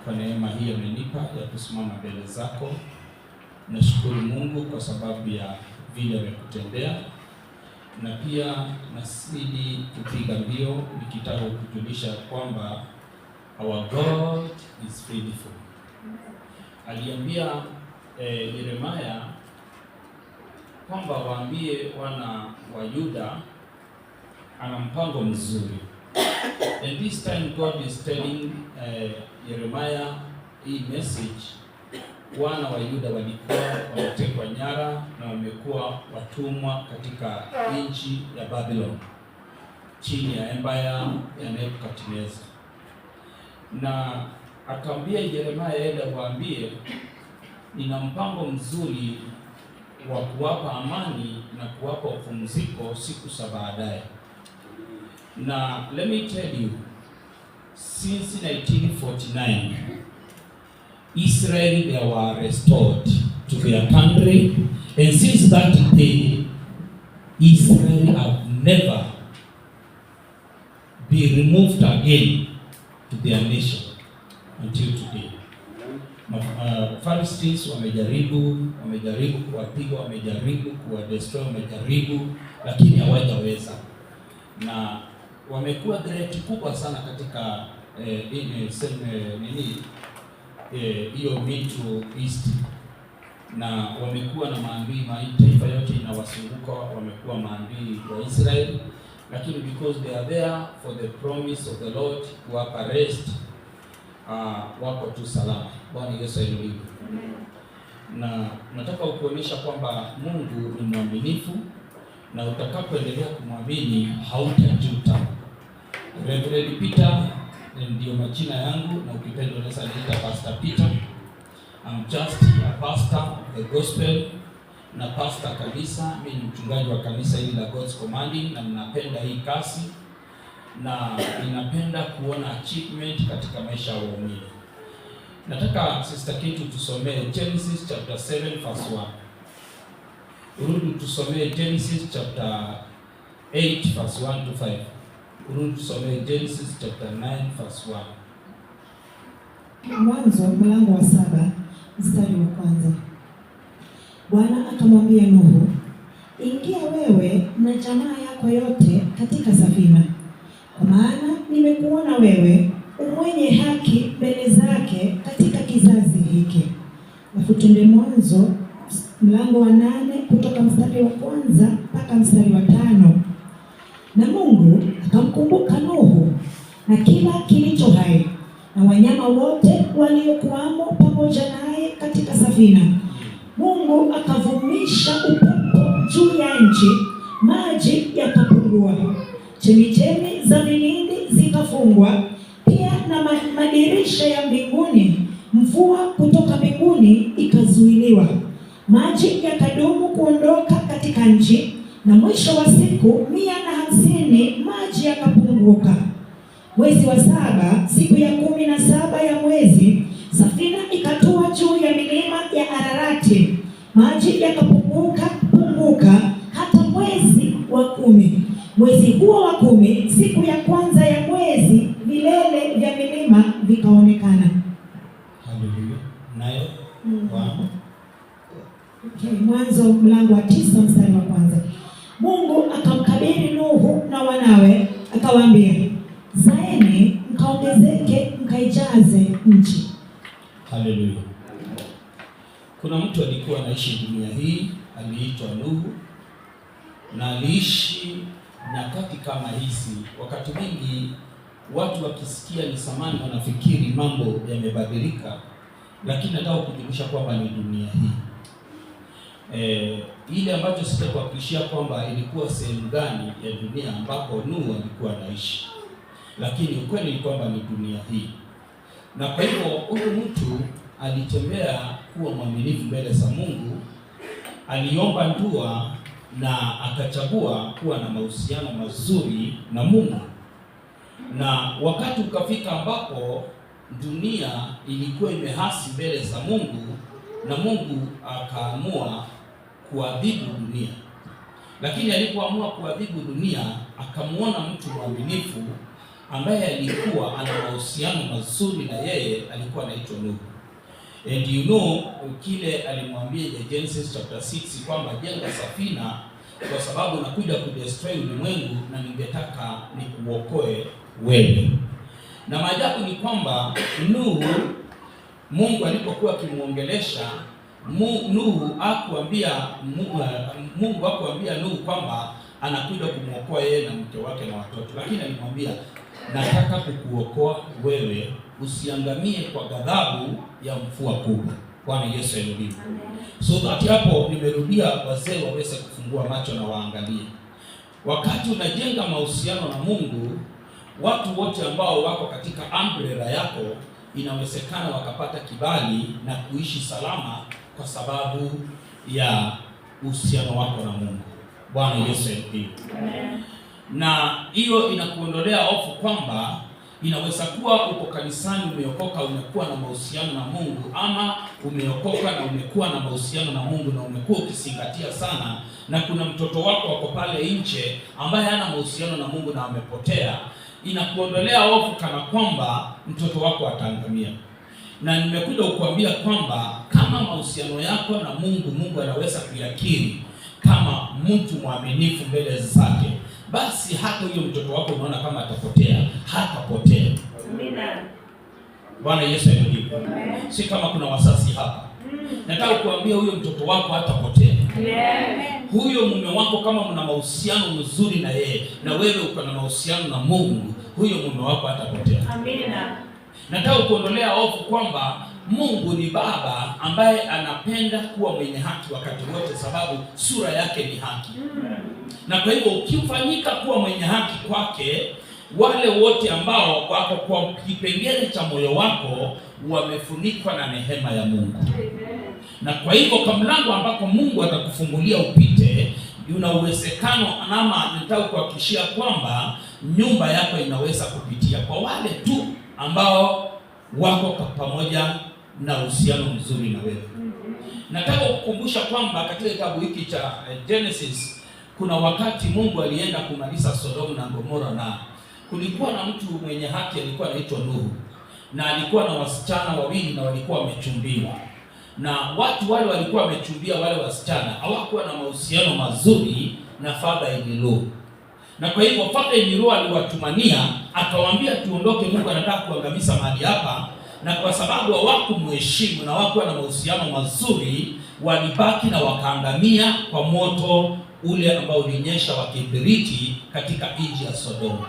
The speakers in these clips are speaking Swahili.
Kwa neema hii amenipa ya kusimama mbele zako. Nashukuru Mungu kwa sababu ya vile amekutendea, na pia nazidi kupiga mbio nikitaka kukujulisha kwamba our God is faithful. Aliambia Yeremia kwamba waambie wana wa Yuda ana mpango mzuri. And this time God is telling Jeremiah hii message, wana wa Yuda walikuwa wametekwa nyara na wamekuwa watumwa katika nchi ya Babylon chini ya empire ya Nebukadnezar. Na akaambia Yeremia aende waambie, nina mpango mzuri wa kuwapa amani na kuwapa upumziko siku za baadaye. Na let me tell you, since 1949 Israel, they were restored to their country, and since that day Israel have never been removed again to their nation until today. Philistines wamejaribu kuwapiga, wamejaribu kuwadestroy, wamejaribu, lakini hawajaweza, na wamekuwa threat kubwa sana katika nini, hiyo Middle East, na wamekuwa na maadui, mataifa yote inawazunguka wamekuwa maadui wa Israel, lakini because they are there for the promise of the Lord kuwapa rest, wako tu salama. Bwana Yesu ainuliwe. Na nataka kuonyesha kwamba Mungu ni mwaminifu na utakapoendelea kumwamini hautajuta. Reverend Peter ndio majina yangu, na ukipenda unaweza niita Pastor Peter. I'm just a pastor of the gospel na pastor kanisa. Mimi ni mchungaji wa kanisa hili la God's Commanding, na ninapenda hii kazi na ninapenda kuona achievement katika maisha ya waumini. Nataka Sister Kitu tusomee Genesis chapter 7 verse 1. Urudi tusomee Genesis chapter 8 verse 1 to 5. Urudi tusomee Genesis chapter 9 verse 1. Mwanzo mlango wa 7 mstari wa 1. Bwana akamwambia Nuhu, "Ingia wewe na jamaa yako yote katika safina, kwa maana nimekuona wewe umwenye haki mbele zake katika kizazi hiki." Alafu tuende Mwanzo mlango wa 8 kutoka mstari wa 1 mpaka mstari wa 5. Na Mungu akamkumbuka Nuhu na kila kilicho hai na wanyama wote waliokuwamo pamoja naye katika safina. Mungu akavumisha upepo juu ya nchi, maji yakapungua. Chemichemi za vilindi zikafungwa, pia na madirisha ya mbinguni. Mvua kutoka mbinguni ikazuiliwa. Maji yakadumu kuondoka katika nchi, na mwisho wa siku 150 maji yakapunguka. Mwezi wa 7, siku ya 17 ya mwezi, safina ikatua juu ya milima ya Ararati. Maji yakapunguka punguka hata mwezi wa 10. Mwezi huo wa 10, siku ya kwanza ya mwezi, vilele vya milima vikaonekana. Haleluya. Nayo Bwana. Okay, Mwanzo mlango wa 9 mstari wa 1. Mungu akamkabili Nuhu na wanawe akawaambia, "Zaeni mkaongezeke mkaijaze nchi." Haleluya. Kuna mtu alikuwa anaishi dunia hii, aliitwa Nuhu, na aliishi nyakati kama hizi. Wakati mwingi watu wakisikia ni zamani wanafikiri mambo yamebadilika, lakini nataka kukujulisha kwamba ni dunia hii. Ile ambacho sitakuhakikishia kwamba ilikuwa sehemu gani ya dunia ambapo Nuhu alikuwa anaishi, lakini ukweli ni kwamba ni dunia hii. Na kwa hivyo huyu mtu alitembea kuwa mwaminifu mbele za Mungu, aliomba dua na akachagua kuwa na mahusiano mazuri na Mungu. Na wakati ukafika ambapo dunia ilikuwa imeasi mbele za Mungu, na Mungu akaamua kuadhibu dunia. Lakini alipoamua kuadhibu dunia, akamuona mtu mwaminifu. ambaye alikuwa ana mahusiano mazuri na yeye alikuwa anaitwa Nuhu. And you know kile alimwambia in Genesis chapter 6 kwamba jenga safina kwa sababu nakuja kudestroy ulimwengu na ningetaka nikuokoe wewe. Na maajabu ni kwamba Nuhu, Mungu alipokuwa akimwongelesha Nuhu Mungu hakuambia Nuhu kwamba anakuja kumwokoa yeye na mke wake na watoto, lakini alimwambia, nataka kukuokoa wewe usiangamie kwa ghadhabu ya mvua kubwa. Bwana Yesu ainuliwe. So that hapo nimerudia, wazee waweze kufungua macho na waangalie. Wakati unajenga mahusiano na Mungu, watu wote ambao wako katika umbrella yako inawezekana wakapata kibali na kuishi salama kwa sababu ya uhusiano wako na Mungu. Bwana Yesu ainuliwe. Na hiyo inakuondolea hofu kwamba inaweza kuwa uko kanisani, umeokoka, umekuwa na mahusiano na Mungu, ama umeokoka na umekuwa na mahusiano na Mungu na umekuwa ukizingatia sana, na kuna mtoto wako wako pale nje ambaye hana mahusiano na Mungu na amepotea. Inakuondolea hofu kana kwamba mtoto wako ataangamia. Na nimekuja kukuambia kwamba kama mahusiano yako na Mungu, Mungu anaweza kuyakiri kama mtu mwaminifu mbele zake, basi hata huyo mtoto wako unaona kama atapotea, hatapotea. Bwana Yesu ainuliwe. Si kama kuna wazazi hapa, nataka kuambia huyo mtoto wako hatapotea. Huyo mume wako kama mna mahusiano mzuri na yeye na wewe uko na mahusiano na Mungu, huyo mume wako hatapotea. Nataka kuondolea hofu kwamba Mungu ni Baba ambaye anapenda kuwa mwenye haki wakati wote, sababu sura yake ni haki. Na kwa hivyo ukifanyika kuwa mwenye haki kwake, wale wote ambao wako kwa kipengele cha moyo wako wamefunikwa na neema ya Mungu. Na kwa hivyo kwa mlango ambako Mungu atakufungulia upite, una uwezekano ama nataka kuhakikishia kwamba nyumba yako inaweza kupitia kwa wale tu ambao wako pamoja na uhusiano mzuri na wewe. Nataka kukumbusha kwamba katika kitabu hiki cha Genesis kuna wakati Mungu alienda kumaliza Sodomu na Gomora, na kulikuwa na mtu mwenye haki alikuwa anaitwa Nuhu, na alikuwa na wasichana wawili na walikuwa wamechumbiwa. Na watu wale walikuwa wamechumbia wale wasichana hawakuwa na mahusiano mazuri na father in law. Na kwa hivyo father in law aliwatumania akawaambia, tuondoke, Mungu anataka kuangamiza mahali hapa. Na kwa sababu hawakumheshimu na hawakuwa na mahusiano mazuri, walibaki na wakaangamia kwa moto ule ambao ulinyesha wa kiberiti katika nchi ya Sodoma.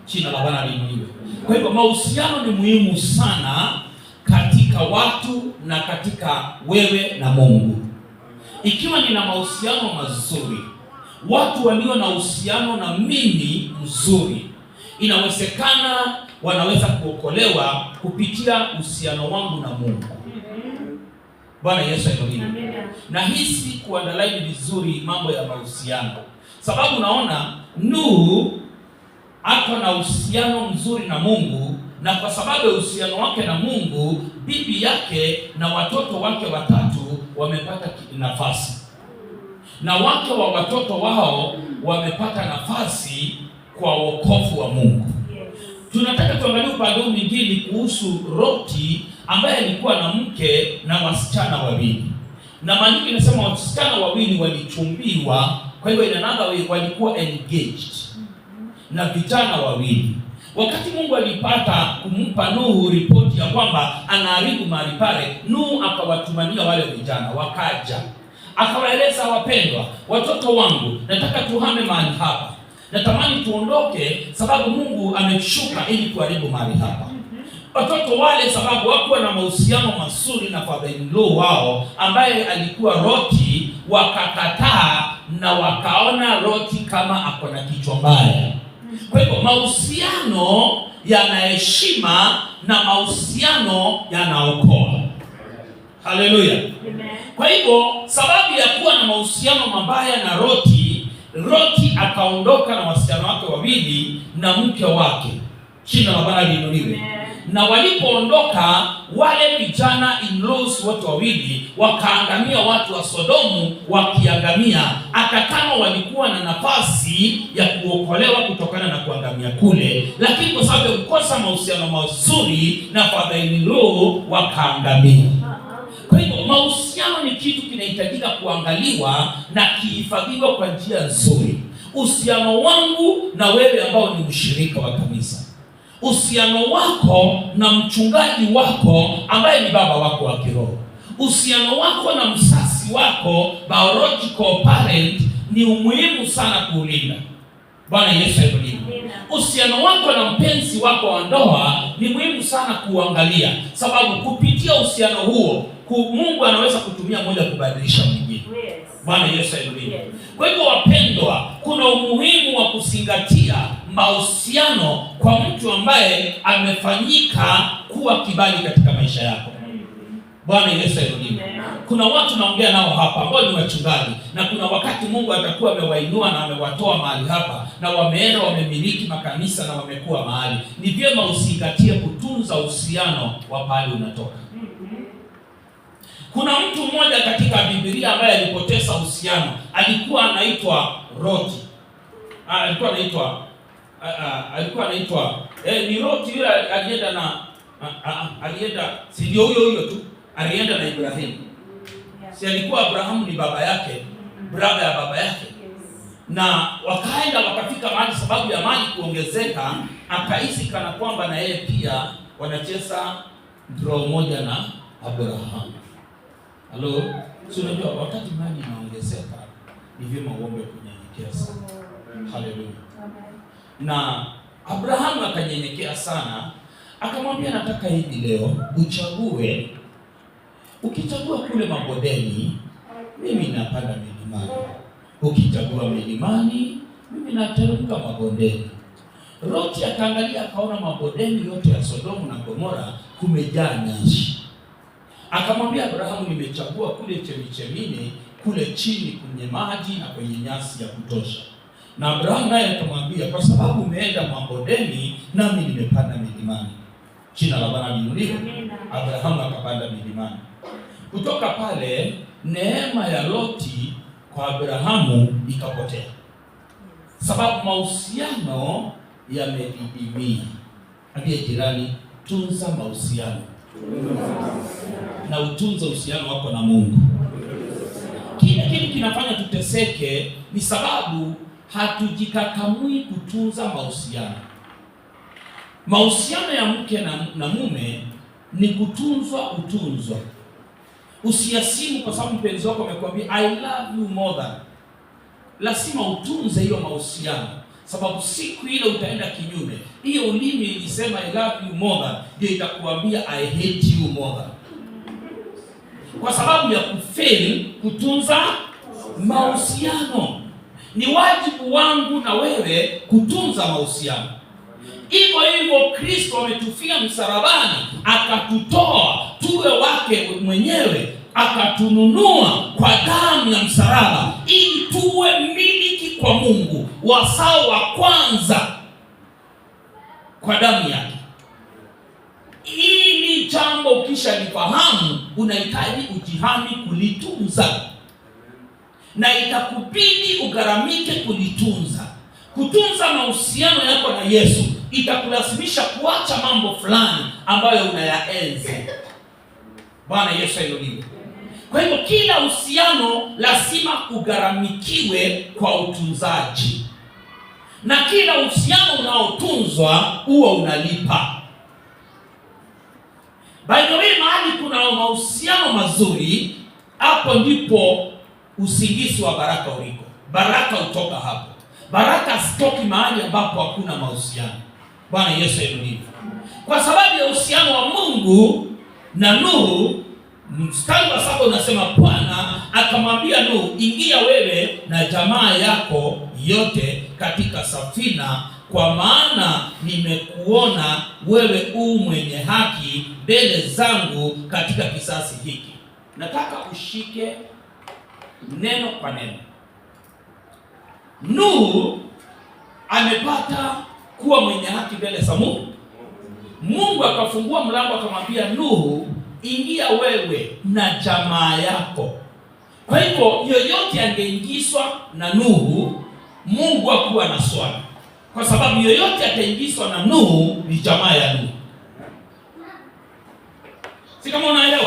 Jina la Bwana liinuliwe. Kwa hivyo mahusiano ni muhimu sana katika watu na katika wewe na Mungu. Ikiwa nina mahusiano mazuri, watu walio na uhusiano na mimi mzuri, inawezekana wanaweza kuokolewa kupitia uhusiano wangu na Mungu. Bwana Yesu ainuliwe. Na hisi kuunderline vizuri mambo ya mahusiano, sababu naona Nuhu ako na uhusiano mzuri na Mungu, na kwa sababu ya uhusiano wake na Mungu, bibi yake na watoto wake watatu wamepata nafasi, na wake wa watoto wao wamepata nafasi kwa wokovu wa Mungu. Tunataka tuangalie upande huu mwingine kuhusu Loti ambaye alikuwa na mke na wasichana wawili, na maandiko inasema wasichana wawili walichumbiwa. Kwa hivyo in another way walikuwa engaged na vijana wawili. Wakati Mungu alipata kumpa Nuhu ripoti ya kwamba anaharibu mahali pale, Nuhu akawatumania wale vijana, wakaja. Akawaeleza, wapendwa, watoto wangu, nataka tuhame mahali hapa, natamani tuondoke, sababu Mungu ameshuka ili kuharibu mahali hapa. Watoto wale, sababu hawakuwa na mahusiano mazuri na father in law wao ambaye alikuwa Loti, wakakataa na wakaona Loti kama ako na kichwa mbaya. Kwa hivyo mahusiano yana heshima na mahusiano yanaokoa. Haleluya! Kwa hivyo sababu ya kuwa na mahusiano mabaya na Loti, Loti akaondoka na wasichana wake wawili na mke wake. Jina la Bwana liinuliwe. Na walipoondoka wale vijana in-laws wote wawili wakaangamia, watu wa Sodomu wakiangamia, hata kama walikuwa na nafasi ya kuokolewa kutokana na kuangamia kule, lakini kwa sababu ya kukosa mahusiano mazuri na father in law wakaangamia. Kwa hivyo mahusiano ni kitu kinahitajika kuangaliwa na kihifadhiwa kwa njia nzuri. Uhusiano wangu na wewe ambao ni mshirika wa kanisa, uhusiano wako na mchungaji wako ambaye ni baba wako wa kiroho, uhusiano wako na mzazi wako biological parent ni umuhimu sana kuulinda. Bwana Yesu ainuliwe. Uhusiano wako na mpenzi wako wa ndoa ni muhimu sana kuangalia, sababu kupitia uhusiano huo Mungu anaweza kutumia moja kubadilisha mwingine. Bwana Yesu ainuliwe. Kwa hivyo wapendwa, kuna umuhimu wa kuzingatia mahusiano kwa mtu ambaye amefanyika kuwa kibali katika maisha yako. Bwana Yesu ainuliwe. Kuna watu naongea nao hapa ambao ni wachungaji, na kuna wakati Mungu atakuwa amewainua na amewatoa mahali hapa, na wameenda wamemiliki makanisa na wamekuwa mahali. Ni vyema uzingatie kutunza uhusiano wa pahali unatoka. Kuna mtu mmoja katika Biblia ambaye alipoteza uhusiano, alikuwa anaitwa Loti. Alikuwa anaitwa ni Loti yule alienda na alienda, si ndio huyo huyo tu alienda na Ibrahimu. Si alikuwa Abrahamu ni baba yake, brother ya baba yake. Na wakaenda wakafika mahali, sababu ya mali kuongezeka, akahisi kana kwamba na yeye pia wanacheza draw moja na Abrahamu. Halo, si unajua wakati mali inaongezeka ni vyema uombe kunyenyekea sana. Haleluya. Na Abrahamu akanyenyekea sana, akamwambia, nataka hivi leo uchague. Ukichagua kule mabondeni, mimi napanda milimani. Ukichagua milimani, mimi nateremka mabondeni. Loti akaangalia akaona mabondeni yote ya Sodomu na Gomora kumejaa nyasi. Akamwambia Abrahamu, nimechagua kule chemichemini, kule chini kwenye maji na kwenye nyasi ya kutosha. Na Abrahamu naye akamwambia, kwa sababu umeenda mabondeni, nami nimepanda milimani. Jina la Bwana liinuliwe. Abrahamu akapanda milimani. Kutoka pale neema ya Loti kwa Abrahamu ikapotea, sababu mahusiano yamedidimia. Ambie jirani, tunza mahusiano na utunze uhusiano wako na Mungu. Kile kitu kinafanya tuteseke ni sababu hatujikakamui kutunza mahusiano. Mahusiano ya mke na mume ni kutunzwa, utunzwa. Usiassume kwa sababu mpenzi wako amekwambia "I love you more than". Lazima utunze hiyo mahusiano, sababu siku ile utaenda kinyume, hiyo ulimi ilisema "I love you more than" ndio itakuambia "I hate you more than", kwa sababu ya kufail kutunza mahusiano. Ni wajibu wangu na wewe kutunza mahusiano. Hivyo hivyo Kristo ametufia msalabani, akatutoa tuwe wake mwenyewe, akatununua kwa damu ya msalaba, ili tuwe miliki kwa Mungu, wazao wa kwanza kwa damu yake. Ili jambo ukishalifahamu, unahitaji ujihami kulitunza, na itakubidi ugharamike kulitunza. Kutunza mahusiano yako na Yesu itakulazimisha kuacha mambo fulani ambayo unayaenzi. Bwana Yesu ainuliwe. Kwa hivyo kila uhusiano lazima ugharamikiwe kwa utunzaji, na kila uhusiano unaotunzwa huwa unalipa. By the way, mahali kuna mahusiano mazuri, hapo ndipo usingizi wa baraka uliko. Baraka hutoka hapo. Baraka hazitoki mahali ambapo hakuna mahusiano. Bwana Yesu ainuliwe. Kwa sababu ya uhusiano wa Mungu na Nuhu, mstari wa 7 unasema Bwana akamwambia Nuhu, ingia wewe na jamaa yako yote katika safina, kwa maana nimekuona wewe u mwenye haki mbele zangu katika kizazi hiki. Nataka ushike neno kwa neno. Nuhu amepata kuwa mwenye haki mbele za Mungu. Mungu akafungua mlango akamwambia Nuhu, ingia wewe na jamaa yako. Kwa hivyo yoyote angeingizwa na Nuhu, Mungu hakuwa na swali, kwa sababu yoyote ataingizwa na Nuhu ni jamaa ya Nuhu. Si kama unaelewa?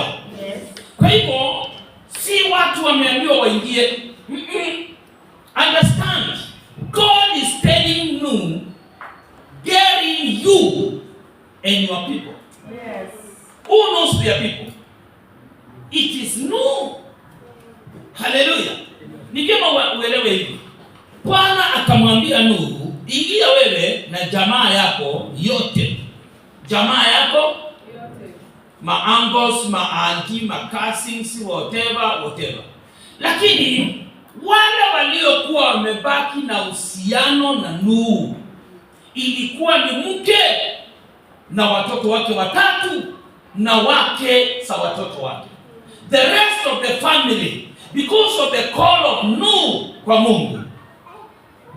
Yes. Kwa hivyo si watu wameambiwa waingie. Understand, God is telling Nuh, get in you and your people. Who knows their people? It is Nuh. Haleluya. Ni vyema uelewe hivi. Bwana akamwambia Nuhu, ingia wewe na jamaa yako yote. Jamaa yako Yote. Ma uncles, ma auntie, ma cousins, whatever, whatever. Lakini wale waliokuwa wamebaki na uhusiano na Nuhu ilikuwa ni mke na watoto wake watatu na wake za watoto wake. The rest of the family, because of the call of Nuh kwa Mungu,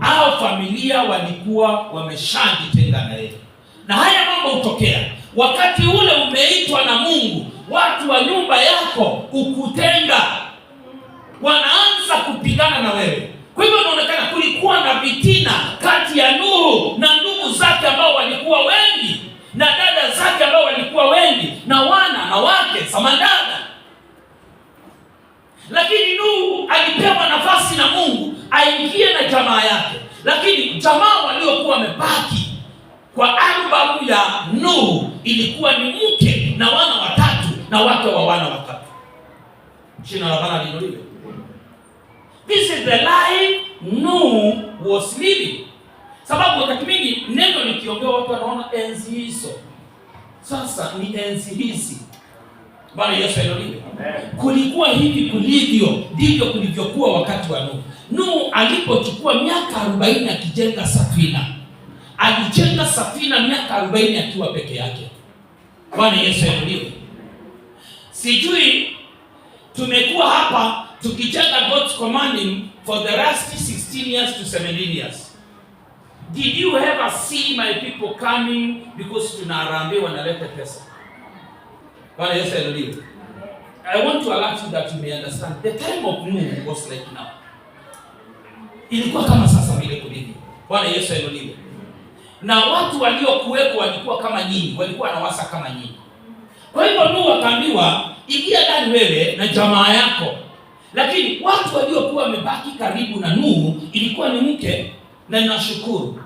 hao familia walikuwa wameshajitenga na yeye. Na haya mambo hutokea wakati ule umeitwa na Mungu, watu wa nyumba yako ukutenga, wanaanza kupigana na wewe. Kwa hivyo inaonekana kulikuwa na vitina kati ya Nuhu na ndugu zake ambao walikuwa wengi na dada zake ambao walikuwa wengi na wana na wake za madada. Lakini Nuhu alipewa nafasi na Mungu aingie na jamaa yake, lakini jamaa waliokuwa wamebaki kwa albamu ya Nuhu ilikuwa ni mke na wana watatu na wake wa wana watatu. Jina la Bwana liinuliwe. This is the life Nuh was living. Sababu wakati mwingi neno likiongewa watu wanaona enzi hizo. Sasa ni enzi hizi. Bwana Yesu ainuliwe. Kulikuwa hivi kulivyo, ndivyo kulivyokuwa wakati wa Nuhu. Nuhu alipochukua miaka 40 akijenga safina, alijenga safina miaka 40 akiwa peke yake. Bwana Yesu ainuliwe. Sijui tumekuwa hapa tukijenga God's commanding for the last 16 years to 17 years. Did you ever see my people coming because tuna harambee wanaleta pesa? Bwana Yesu ainuliwe. I want to alert you that you may understand the time of Nuh was like now. Ilikuwa kama sasa vile kulivyo. Bwana Yesu ainuliwe. Na watu waliokuwepo walikuwa kama nyinyi, walikuwa wanawasa kama nyinyi. Kwa hivyo Nuhu akaambiwa, ingia ndani wewe na jamaa yako. Lakini watu waliokuwa wamebaki karibu na Nuhu ilikuwa ni mke, na ninashukuru.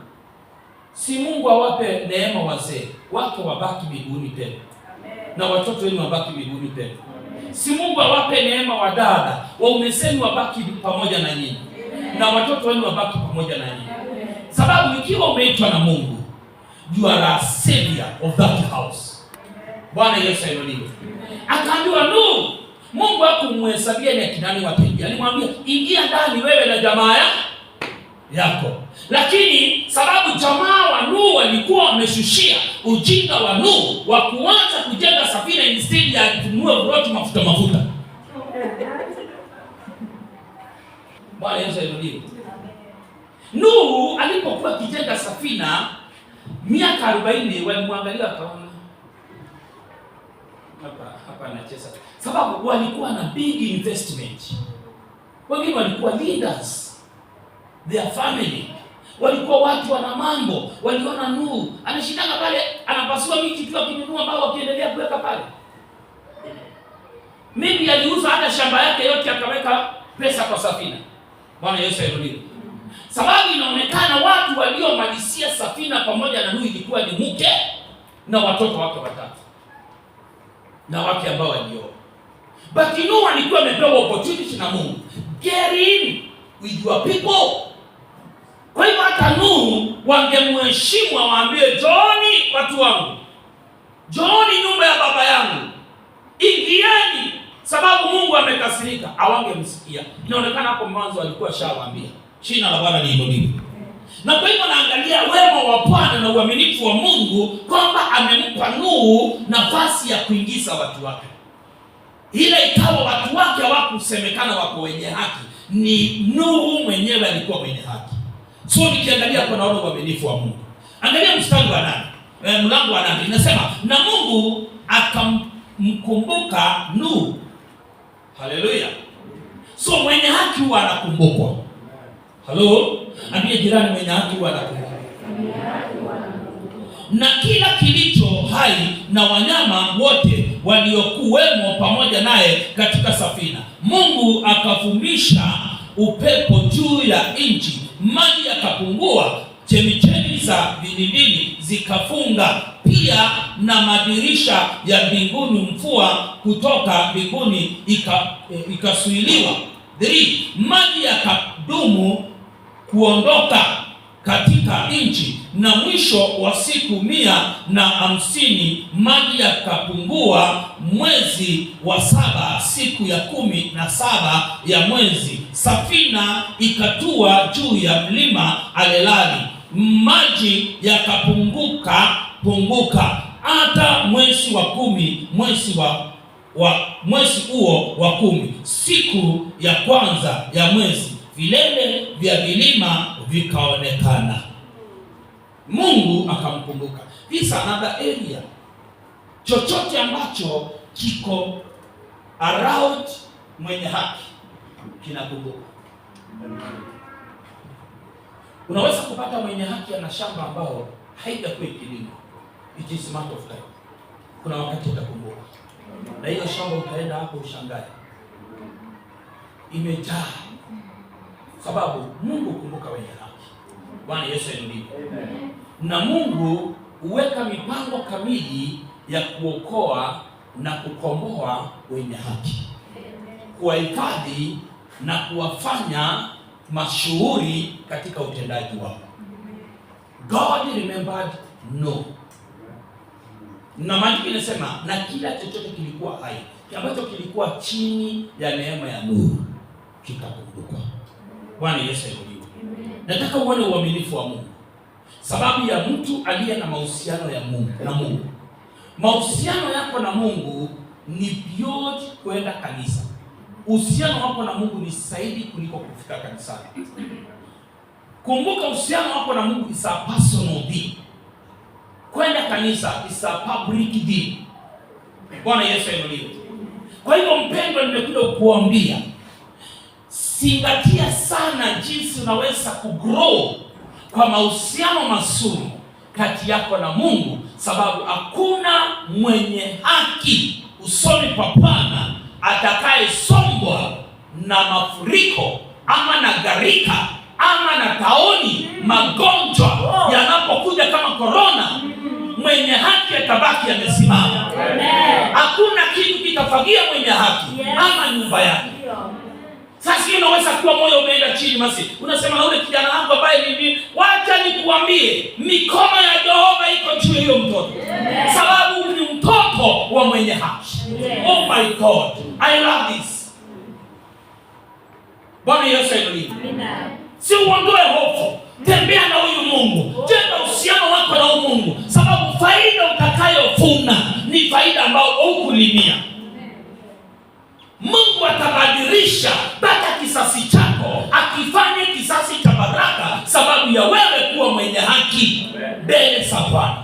Si Mungu awape neema wazee, wake wabaki miguuni penu na watoto wenu wabaki miguuni penu. Si Mungu awape neema wadada, waume zenu wabaki pamoja na nyinyi na watoto wenu wabaki pamoja na nyinyi. Sababu ikiwa umeitwa na Mungu, you are a savior of that house. Bwana Yesu ainuliwe. Akaambiwa Nuhu, Mungu hakumhesabia ni akina nani wataingia. Alimwambia ingia ndani wewe na jamaa yako. Lakini sababu jamaa wa Nuhu walikuwa wameshushia ujinga wa Nuhu wa kuanza kujenga safina instead ya kununua uroti mafuta mafuta. Bwana Yesu ainuliwe. Nuhu alipokuwa akijenga safina miaka 40, walimwangalia wakaona hapa anacheza, sababu walikuwa na big investment. Wengine walikuwa leaders, their family walikuwa watu wana mambo. Waliona Nuhu anashindana pale, anapasua miti tu akinunua mbao, wakiendelea kuweka pale. Maybe aliuza hata shamba yake yote akaweka pesa kwa safina. Bwana Yesu ainuliwe. Sababu inaonekana watu waliomalizia safina pamoja na Nuhu ilikuwa ni mke na watoto wake watatu na wake ambao walioa. But Nuhu alikuwa amepewa opportunity na Mungu, get in with your people. Kwa hivyo hata Nuhu wangemheshimu, awaambie njooni watu wangu, njooni nyumba ya baba yangu, ingieni, sababu Mungu amekasirika. Hawangemsikia. Inaonekana hapo mwanzo alikuwa shawaambia. Jina la Bwana liinuliwe. Na kwa hivyo naangalia wema wa Bwana na uaminifu wa Mungu kwamba amempa Nuhu nafasi ya kuingiza watu wake. Ila ikawa watu wake hawakusemekana wako wenye haki, ni Nuhu mwenyewe alikuwa mwenye haki. So nikiangalia hapo naona uaminifu wa Mungu. Angalia mstari wa 8. Mlango wa 8 inasema, na Mungu akamkumbuka Nuhu. Haleluya! So mwenye haki huwa anakumbukwa. Halo, ambie jirani, mwenye haki huwa anakumbukwa. Na kila kilicho hai na wanyama wote waliokuwemo pamoja naye katika safina. Mungu akavumisha upepo juu ya nchi, maji yakapungua, chemichemi za vilindini zikafunga, pia na madirisha ya mbinguni, mvua kutoka mbinguni ikazuiliwa. 3. Maji yakadumu kuondoka katika nchi, na mwisho wa siku 150 maji yakapungua. Mwezi wa 7, siku ya 17 ya mwezi, safina ikatua juu ya mlima Ararati. Maji yakapunguka punguka hata mwezi wa 10, mwezi huo wa 10, siku ya kwanza ya mwezi, vilele vya vilima vikaonekana. Mungu akamkumbuka. This is another area. Chochote ambacho kiko around mwenye haki kinakumbuka. Unaweza kupata mwenye haki ana shamba ambao haijakuwa ikilimwa. It is matter of time. Kuna wakati utakumbuka. Na hiyo shamba utaenda hapo ushangae, imejaa. Sababu Mungu hukumbuka wenye haki. Bwana Yesu ainuliwe. Na Mungu huweka mipango kamili ya kuokoa na kukomboa wenye haki, kuwahifadhi na kuwafanya mashuhuri katika utendaji wao. God remembered Noah. Na maandiko inasema na kila chochote kilikuwa hai ambacho kilikuwa chini ya neema ya Nuhu kikakumbukwa. Bwana Yesu ainuliwe. Nataka uone uaminifu wa Mungu. Sababu ya mtu aliye na mahusiano ya Mungu na Mungu. Mahusiano yako na Mungu ni beyond kwenda kanisa. Uhusiano wako na Mungu ni zaidi kuliko kufika kanisani. Kumbuka, uhusiano wako na Mungu is a personal thing. Kwenda kanisa is a public thing. Bwana Yesu ainuliwe. Kwa hivyo mpendwa, nimekuja kukuambia, zingatia sana jinsi unaweza kugrow kwa mahusiano mazuri kati yako na Mungu, sababu hakuna mwenye haki usoni pa Bwana atakayesombwa na mafuriko ama na gharika ama na tauni, magonjwa yanapokuja kama korona, mwenye haki atabaki amesimama. Hakuna kitu kitafagia mwenye haki ama nyumba yake. Sasa hiyo unaweza kuwa moyo umeenda chini, basi unasema, na ule kijana wangu ambaye mimi, wacha nikuambie, mikono ya Jehova iko juu ya hiyo mtoto, sababu ni mtoto wa mwenye haki. Oh my God, I love this. Bwana Yesu ainuliwe. Si uondoe hofu, tembea na huyu Mungu, jenga uhusiano wako na huyu Mungu, sababu faida utakayovuna ni faida ambayo hukulimia. Mungu atabadilisha mpaka kisasi chako, akifanye kisasi cha baraka, sababu ya wewe kuwa mwenye haki mbele za Bwana.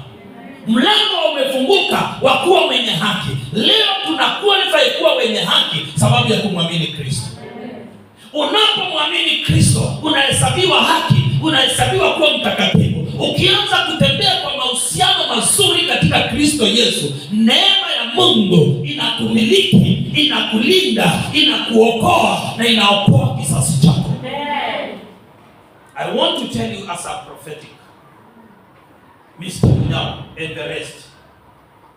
Mlango umefunguka wa kuwa mwenye haki. Leo tuna qualify kuwa wenye haki sababu ya kumwamini Kristo. Unapomwamini Kristo unahesabiwa haki, unahesabiwa kuwa mtakatifu. Ukianza kutembea kwa mahusiano mazuri katika Kristo Yesu, neema ya Mungu inakumiliki, inakulinda, inakuokoa na inaokoa kizazi chako. I want to tell you as a prophetic Mr. Munyao and the rest.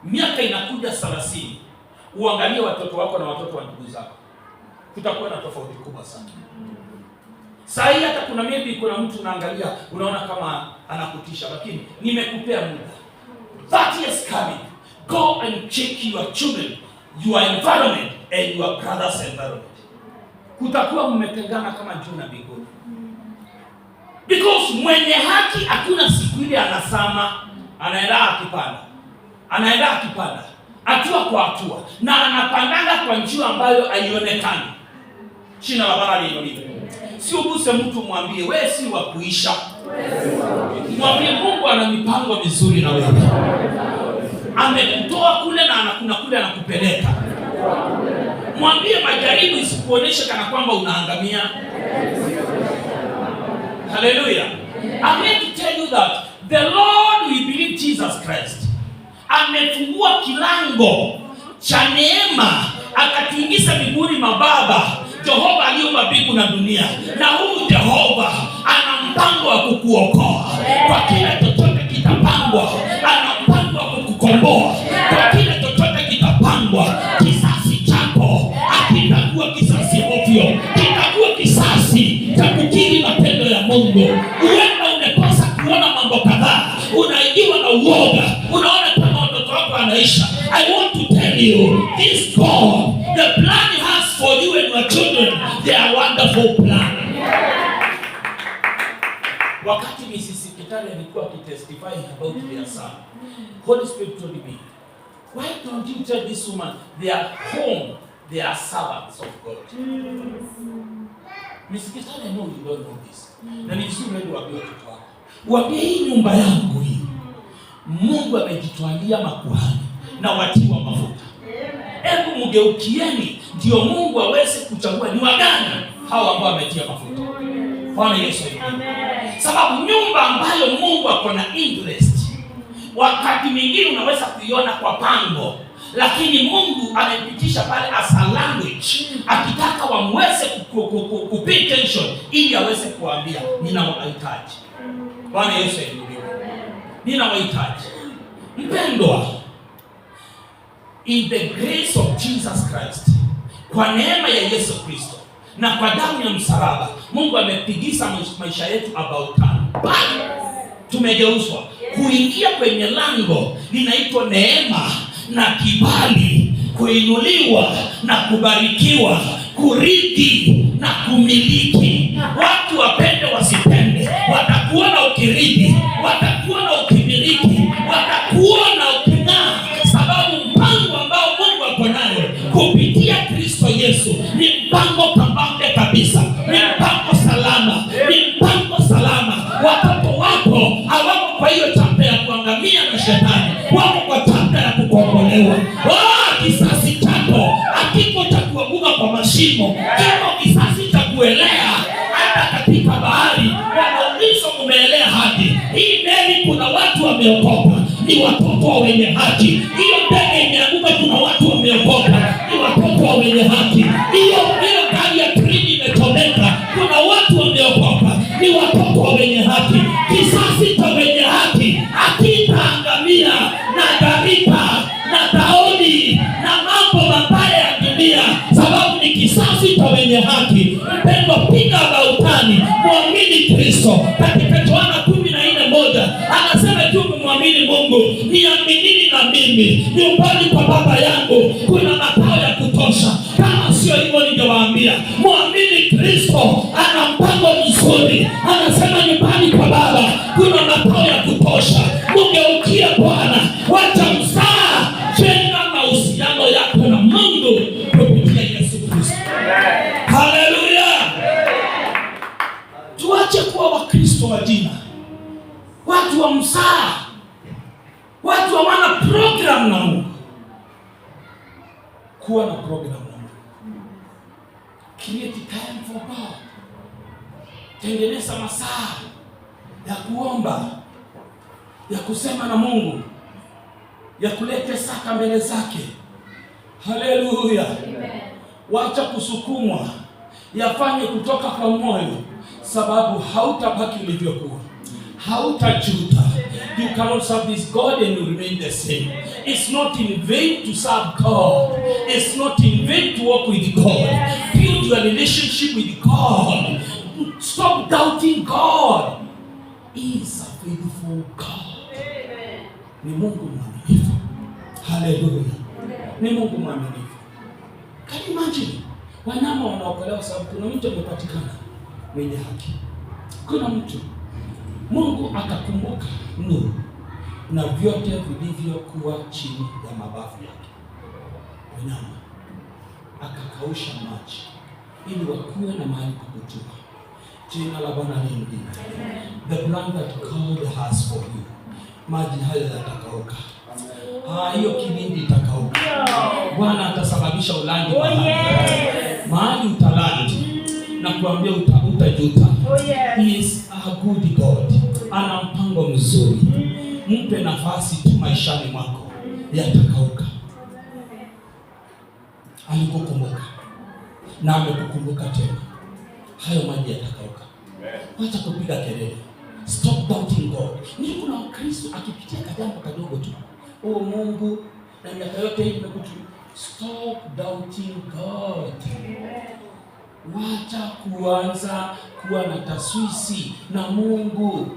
Miaka inakuja 30, uangalie watoto wako na watoto wa ndugu zako, kutakuwa na tofauti kubwa sana. Saa hii hata kuna maybe kuna mtu unaangalia unaona kama anakutisha, lakini nimekupea muda. 30 years coming, go and check your children, your environment and your brother's environment. Kutakuwa mmetengana kama juu na mbinguni. Because mwenye haki hakuna siku ile anasama, anaenda akipanda, anaenda akipanda hatua kwa hatua, na anapandanga kwa njia ambayo haionekani. Jina la Bwana liinuliwe. Si uguse mtu mwambie wewe si wa kuisha. Mwambie Mungu ana mipango mizuri na wewe. Amekutoa kule na kuna kule anakupeleka. Mwambie majaribu isikuoneshe kana kwamba unaangamia. Hallelujah. I'm here to tell you that the Lord, we believe Jesus Christ, amefungua kilango cha neema akatuingiza miguuni mwa Baba Jehova aliumba mbingu na dunia, na huyu Jehova ana mpango wa kukuokoa kwa kila chochote kitapangwa, ana mpango wa kukukomboa kwa kila chochote kitapangwa. Kisasi chako hakitakuwa kisasi ovyo, kitakuwa kisasi cha kukiri matendo ya Mungu. Huenda umekosa kuona mambo kadhaa, unaingiwa na uoga, unaona kama watoto wako wanaisha. I want to tell you, this God, the plan He has for you and your children, they are wonderful plan. Wakati Mrs. Kitale alikuwa akitestify about their son, Holy Spirit told me, "Why don't you tell this woman they are home, they are servants of God?" Mrs. Kitale, I know you don't know this. Na ni vizuri wewe uambie watoto wako. Uambie hii nyumba yangu hii, Mungu amejitwalia makuhani na watiwa mafuta. Hebu mgeukieni ndio Mungu aweze kuchagua ni wagani hao ambao ametia mafuta. Bwana Yesu asifiwe. Sababu nyumba ambayo Mungu ako na interest, wakati mwingine unaweza kuiona kwa pango, lakini Mungu amepitisha pale as a language, akitaka wamweze ku pay attention ili aweze kuambia ninawahitaji. Bwana Yesu ainuliwe. Ninawahitaji. Mpendwa, in the grace of Jesus Christ, kwa neema ya Yesu Kristo na kwa damu ya msalaba, Mungu amepigisa maisha yetu about turn. Back. Tumegeuzwa kuingia kwenye lango linaitwa neema na kibali, kuinuliwa na kubarikiwa, kurithi na kumiliki. Watu wapende wasipende, watakuona ukirithi, watakuona ukimiliki, watakuona uking'aa, sababu mpango ambao Mungu ako nayo kupitia Kristo Yesu ni mpango kabambe kabisa, ni mpango salama, ni mpango salama. Watoto wako hawako kwa hiyo chapter ya kuangamia na shetani, wako kwa chapter ya kukombolewa. Oh, kisasi chako hakiko cha kuanguka kwa mashimo, kiko kisasi cha kuelea hata katika bahari. Wanaulizwa, mumeelea hadi hii meli, kuna watu wameokoka, ni watoto wa wenye haki. Hiyo ndege imeanguka, kuna watu wameokoka, ni watoto wa wenye haki. Hiyo gari ya treni imechomeka, kuna watu wameokoka, ni watoto wa wenye haki. Kisasi cha wenye haki hakitaangamia na gharika na tauni na mambo mabaya ya dunia, sababu ni kisasi cha wenye haki. Mpendwa, piga about turn, mwamini Kristo. Katika Yohana 14:1 anasema ikiwa umemwamini Mungu, niaminini na mimi, nyumbani kwa Baba yangu kuna makao ya kutosha. Kama sio hivyo, ningewaambia mwamini Kristo, ana mpango mzuri. Anasema nyumbani kwa Baba kuna makao ya kutosha. Mugeukie Bwana, wacha mzaa, jenga mahusiano yako na Mungu kupitia Yesu Kristo. Haleluya! Tuache kuwa Wakristo wa jina, watu wa mzaa, watu hawana program na Mungu. Kuwa na program na Mungu. Create time for God. Tengeneza masaa ya kuomba, ya kusema na Mungu, ya kuleta saka mbele zake. Haleluya! Wacha kusukumwa, yafanye kutoka kwa moyo, sababu hautabaki ulivyokuwa, hautajuta. You cannot serve this God and you remain the same. It's not in vain to serve God. It's not in vain to walk with God. Build your relationship with God. Stop doubting God. He is a faithful God. Ni Mungu mwaminifu. Haleluya. Ni Mungu mwaminifu. Can you imagine? Wanyama wanaokolewa sababu kuna mtu amepatikana mwenye haki. Kuna mtu Mungu akakumbuka Nuhu na vyote vilivyokuwa chini ya mabavu yake, wanyama, akakausha maji ili wakuwe na mahali pa kutua. Jina la Bwana liinuliwe. The plan that God has for you, maji hayo yatakauka. Ah, hiyo kilindi itakauka. Bwana atasababisha uland Oh, mahali. yes. Mahali utaland na kuambia utajuta. Oh, yes. He is a good God. Ana mpango mzuri. Mpe nafasi tu maishani mwako, yatakauka. Alikukumbuka na amekukumbuka tena, hayo maji yatakauka. Wacha kupiga kelele. Stop doubting God. Ni kuna Mkristo akipitia kajambo kadogo tu, oh Mungu, na miaka yote hii nimekutu. Stop doubting God. Wacha kuanza kuwa na taswisi na Mungu.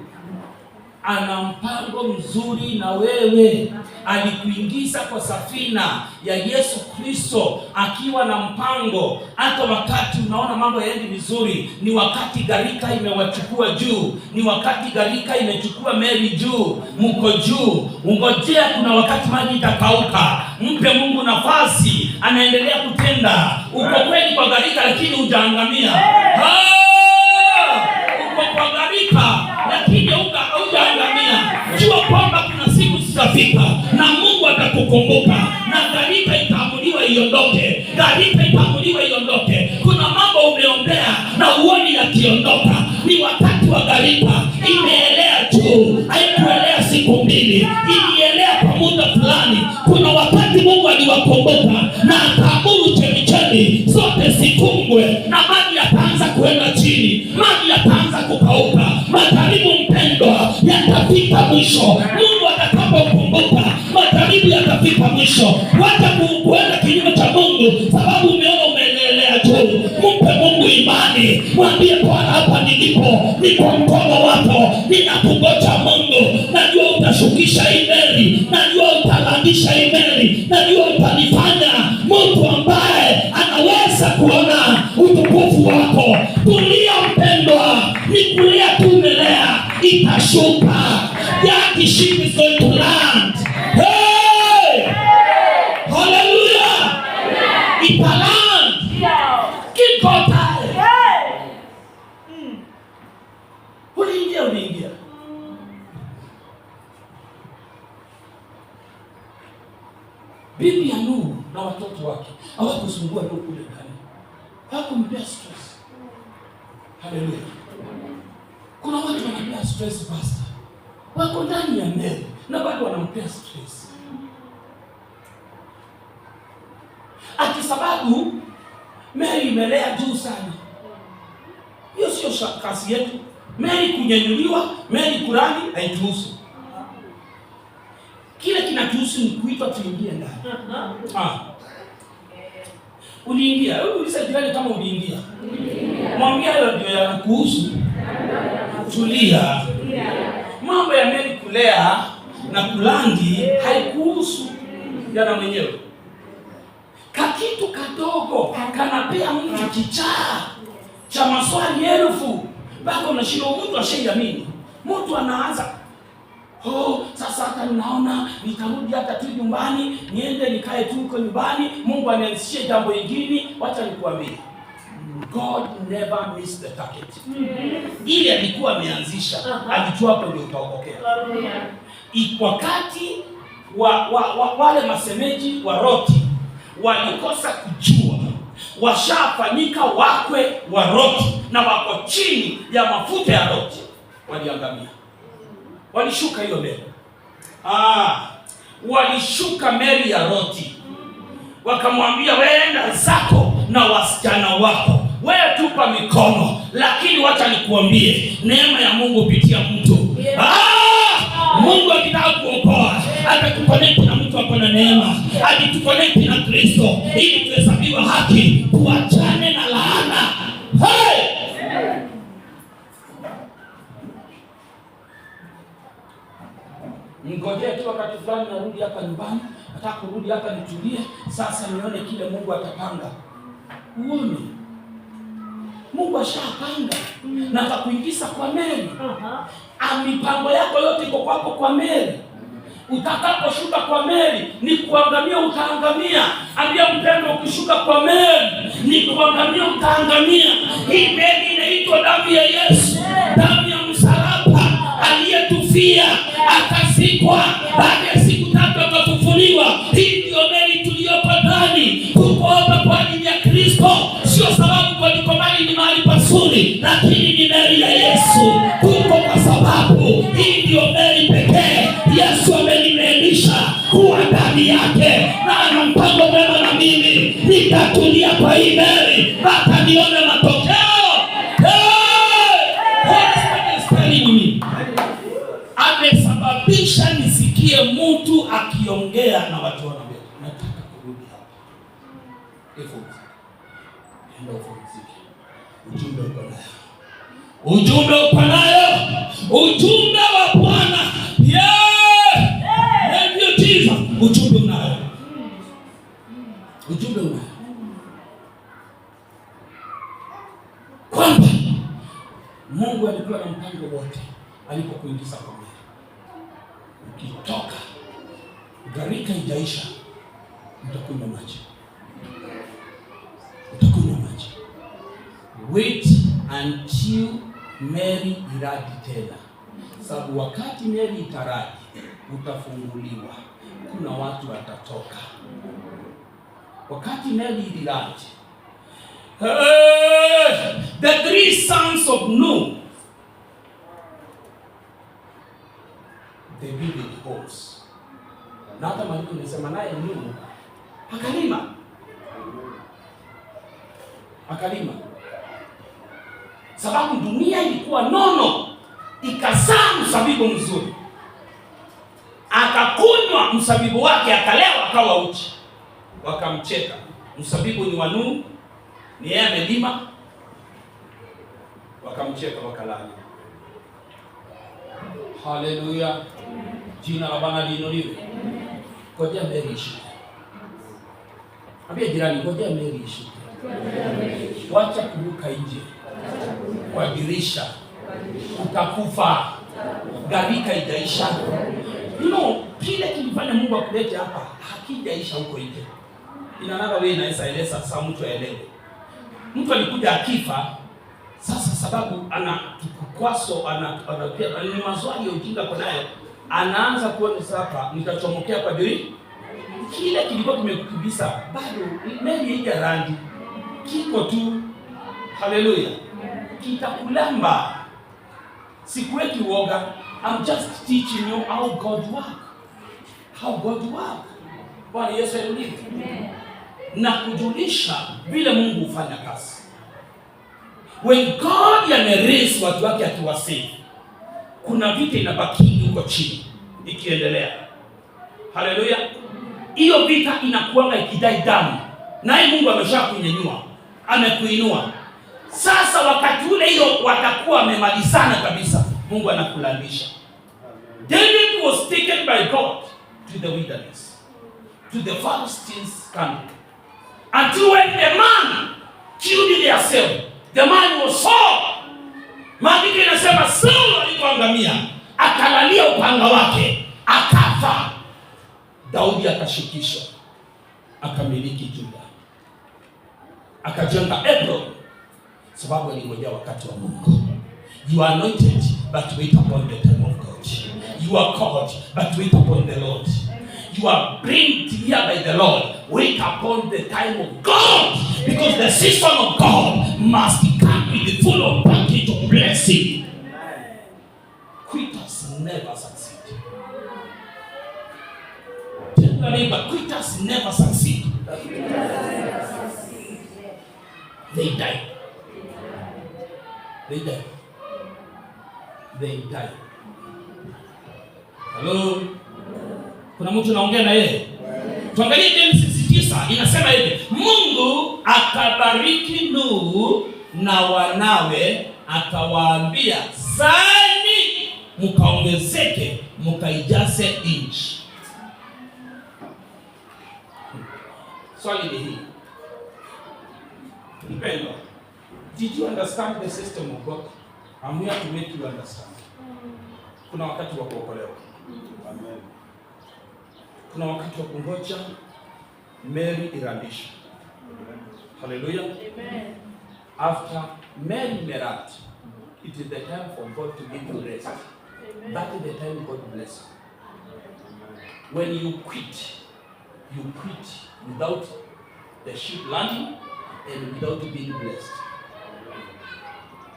Ana mpango mzuri na wewe. Alikuingiza kwa safina ya Yesu Kristo akiwa na mpango. Hata wakati unaona mambo yaendi vizuri, ni wakati gharika imewachukua juu, ni wakati gharika imechukua meli juu, mko juu. Ungojea, kuna wakati maji itakauka. Mpe Mungu nafasi, anaendelea kutenda. Uko kweli kwa gharika, lakini hujaangamia. Ah! Uko kwa gharika lakini hujaangamia. Jua kwamba kuna siku zitafika na Mungu atakukumbuka na gharika itaamuliwa iondoke, gharika itaamuliwa iondoke. Kuna mambo umeombea na uoni yakiondoka. Ni wakati wa gharika, imeelea juu, haikuelea siku mbili, ilielea kwa muda fulani. Kuna wakati Mungu aliwakumbuka na akaamuru chemichemi zote zifungwe na maji yataanza kuenda chini, maji yataanza kukauka. Majaribu mpendwa, yatafika mwisho. Mungu atakapokumbuka, majaribu yatafika mwisho. Wacha kuenda kinyume cha Mungu sababu umeona umeelea juu. Mpe Mungu imani, mwambie Bwana, hapa nilipo ni kwa mkono wako, ninakungoja Mungu. Najua utashukisha hii meli, najua utalandisha hii meli, najua utanifanya mtu ambaye anaweza kuona utukufu wako. Tulia mpendwa, ni kulia tu umelea, itashuka. That ship is going to land. Hey! Hallelujah! Italand. Give God time. Uliingia, uliingia. Bibi ya Nuhu na watoto wake hawakusumbua Nuhu kule ndani, hawakumpea stress. Haleluya! Kuna watu wanapea stress pastor, wako ndani ya meli na bado wanampea stress, ati sababu meli imelea juu sana. Hiyo sio kazi yetu. Meli kunyanyuliwa, meli kuland haituhusu. Kile kinatuhusu ni kuitwa tuingie ndani. Ah. Uliingia. Hebu uliza jirani kama uliingia. Mwambie hayo ndio yanakuhusu. Tulia. Mambo ya meli kulea na kuland haikuhusu, yana mwenyewe. Kakitu kadogo kanapea mtu kichaa cha maswali elfu mpaka unashindwa. Mtu ashaiamini, mtu anaanza, oh, sasa hata ninaona nitarudi hata tu nyumbani, niende nikae tu huko nyumbani, Mungu anianzishie jambo lingine. Wacha nikuambie, God never miss the target. Ile alikuwa ameanzisha, alijua hapo ndio utaokokea. Wakati wa wale masemeji wa Loti walikosa kujua washafanyika wakwe wa Loti na wako chini ya mafuta ya Loti, waliangamia. Walishuka hiyo meli. Ah, walishuka meli ya Loti, wakamwambia weenda zako na wasichana wako, wewe tupa mikono, lakini wacha nikuambie, neema ya Mungu pitia mtu. Ah, Mungu akitaka kuokoa atakuconnect na mtu ako na neema, alituconnect na Kristo ili tuhesabiwe haki, tuachane na laana. Hey! Ngojee tu wakati fulani narudi hapa nyumbani, nataka kurudi hapa nitulie, sasa nione kile Mungu atapanga. Uone. Mungu ashapanga na atakuingiza kwa meli. Mipango yako yote iko kwako kwa meli. Utakaposhuka kwa meli ni kuangamia, utaangamia. Ambia mpendwa, ukishuka kwa meli ni kuangamia, utaangamia. Hii meli inaitwa Iko damu ya Yesu, damu ya msalaba, aliyetufia akazikwa, baada ya siku 3 akafufuliwa. Hii ndio meli tuliyoko ndani. Tuko hapa kwa ajili ya Kristo, sio sababu kwa Mikomani ni mahali pazuri, lakini ni meli ya Yesu. Tuko kwa sababu hii ndio meli pekee Yesu amenimelisha kuwa ndani yake, na ana mpango mwema na mimi. Nitatulia kwa hii meli mpaka nione matokeo. Hey! Holy Spirit is telling me, amesababisha nisikie mtu akiongea na watu wanaambia, nataka kurudi hapa. Ifumzike. Enda upumzike. Ujumbe uko nayo. Ujumbe uko nayo. Ujumbe wa Bwana. Yeah! Thank you Jesus. Ujumbe unayo. Ujumbe unayo. Kwamba Mungu alikuwa na mpango wote alipokuingiza kwa meli. Ukitoka gharika ijaisha, utakunywa maji. Utakunywa maji. Wait until meli iradi tena, sababu wakati meli itaradi utafunguliwa, kuna watu watatoka. Wakati meli iliradi, hey, the 3 sons of Noah, they built homes. Na hata maandiko inasema naye Nuhu akalima. Akalima. Sababu dunia ilikuwa nono, ikazaa mzabibu mzuri. Akakunywa mzabibu wake, akalewa, akawa uchi. Wakamcheka. Mzabibu ni wa Nuhu, ni yeye amelima. Wakamcheka, wakalaani. Haleluya. Jina la Bwana liinuliwe. Ngojea meli ishuke. Ambia jirani, ngojea meli ishuke. Wacha kuruka nje kwa dirisha, utakufa. Gharika ijaisha. Kile kilifanya Mungu akulete hapa hakijaisha huko nje. Inanaga wewe inaweza eleza sasa mtu aelewe. Mtu alikuja akifa, sasa sababu ana kikwaso, ana ni maswali ya ujinga kwa nayo, anaanza kuona sasa nitachomokea kwa dirisha. Kile kilikuwa kimekukibisa bado meli haija rangi, kiko tu. Haleluya. Kitakulamba. Sikuweki uoga. I'm just teaching you how God work. How God work. Bwana Yesu ainuliwe. Na kujulisha vile Mungu hufanya kazi. When God ameraise watu wake akiwasave, kuna vita inabaki huko chini ikiendelea. Haleluya. Hiyo vita inakuanga ikidai damu. Naye Mungu ameshakunyanyua, amekuinua. Sasa wakati ule hiyo watakuwa wamemalizana kabisa, Mungu anakulalisha. David was taken by God to the wilderness, to the Philistines country. Until when the man killed himself, the man was Saul. Maandiko inasema Saul alipoangamia, akalalia upanga wake, akafa. Daudi akashikishwa, akamiliki Juda, akajenga Hebron, sababu alingojea wakati wa Mungu. You are anointed, but wait upon the time of God. You are called, but wait upon the Lord. You are brought here by the Lord. Wait upon the time of God, because the season of God must come with the full of package of blessing. Quitters never succeed. Tell your neighbor, quitters never succeed. They die. They die. They die. Hello? Kuna mtu naongea na yeye? Tuangalie Genesis 9 inasema hivi: Mungu akabariki Nuhu na wanawe, akawaambia, zaeni mkaongezeke, mkaijaze nchi. Swali ni hili. Mpendwa, did you understand the system of God? I'm here to make you understand. Kuna wakati wa kuokolewa. Amen. Kuna wakati wa kungoja meli irandishwe. Haleluya. Amen. After meli imeland, it is the time for God to give you rest. That is the time God bless you. When you quit, you quit without the ship landing and without being blessed.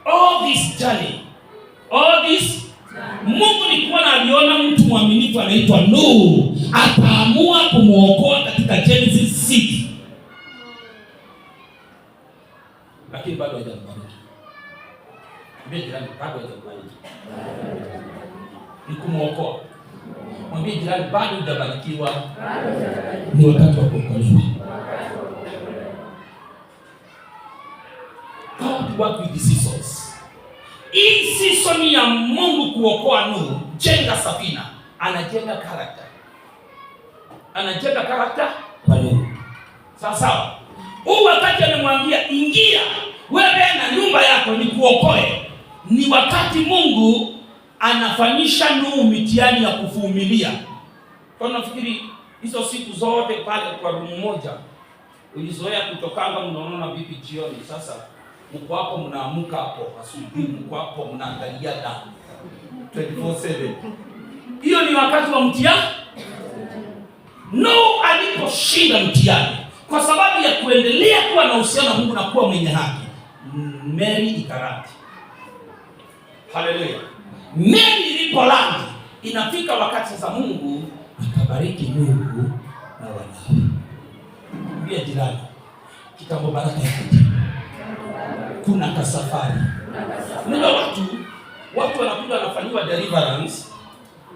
All this journey, all this, Mungu ni kuwa aliona mtu mwaminifu anaitwa Nuhu, akaamua kumwokoa katika Genesis 6, lakini bado hajambariki. Mwambie jirani, bado hajambariki. Ni kumwokoa. Mwambie jirani, bado hujabarikiwa, ni wakati wa kuokolewa. God work with the seasons. Hii season ya Mungu kuokoa Nuhu, jenga safina, anajenga character, anajenga character kwa Nuhu. Sawa sawa. Huu wakati amemwambia ingia wewe na nyumba yako nikuokoe, ni wakati Mungu anafanyisha Nuhu mitihani ya kuvumilia. Kwa nafikiri hizo siku zote pale kwa room moja ulizoea kutokanga, mnaonana vipi jioni? Sasa mko hapo, mnaamuka hapo asubuhi, mko hapo mnaangalia da 24/7. Hiyo ni wakati wa mtihani. Nuhu aliposhinda mtihani kwa sababu ya kuendelea kuwa na uhusiano na Mungu na kuwa mwenye haki, meli ikaland. Haleluya! Meli ilipoland, inafika wakati sasa Mungu akabariki Nuhu na wanawe. Mwambie jirani, kitambo baraka ikuja, kuna kasafari. Unajua watu wanakuja wanafanyiwa deliverance.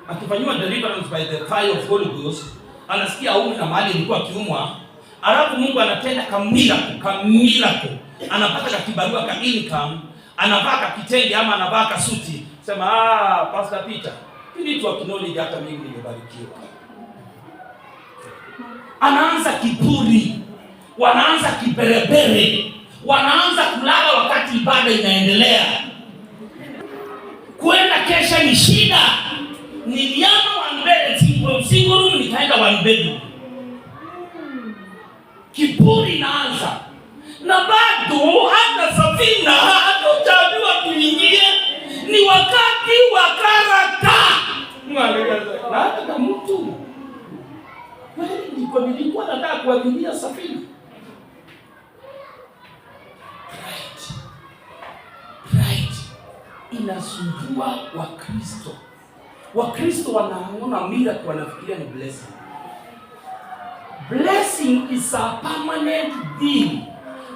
Akifanyiwa deliverance by the fire of Holy Ghost, anasikia aumi na mahali ilikuwa akiumwa, alafu Mungu anatenda kamiracle, kamiracle, anapata kakibarua ka income, anavaa ka kitenge ama anavaa kasuti, sema, "Ah, Pastor Peter, you need to acknowledge hata mimi nimebarikiwa." Anaanza kiburi, wanaanza kiberebere, wanaanza kulala wakati ibada inaendelea. Kwenda kesha ni shida. Niliama one bed, single room, nikaenda one bedroom. Kiburi inaanza na bado hata safina hatujaambiwa tuingie, ni wakati wa character. Na hata mtu kweli ndiko nilikuwa nataka kuabiria safina. Right. Right. Inasumbua Wakristo. Wakristo wanaona miracle wanafikiria ni blessing. Blessing is a permanent thing.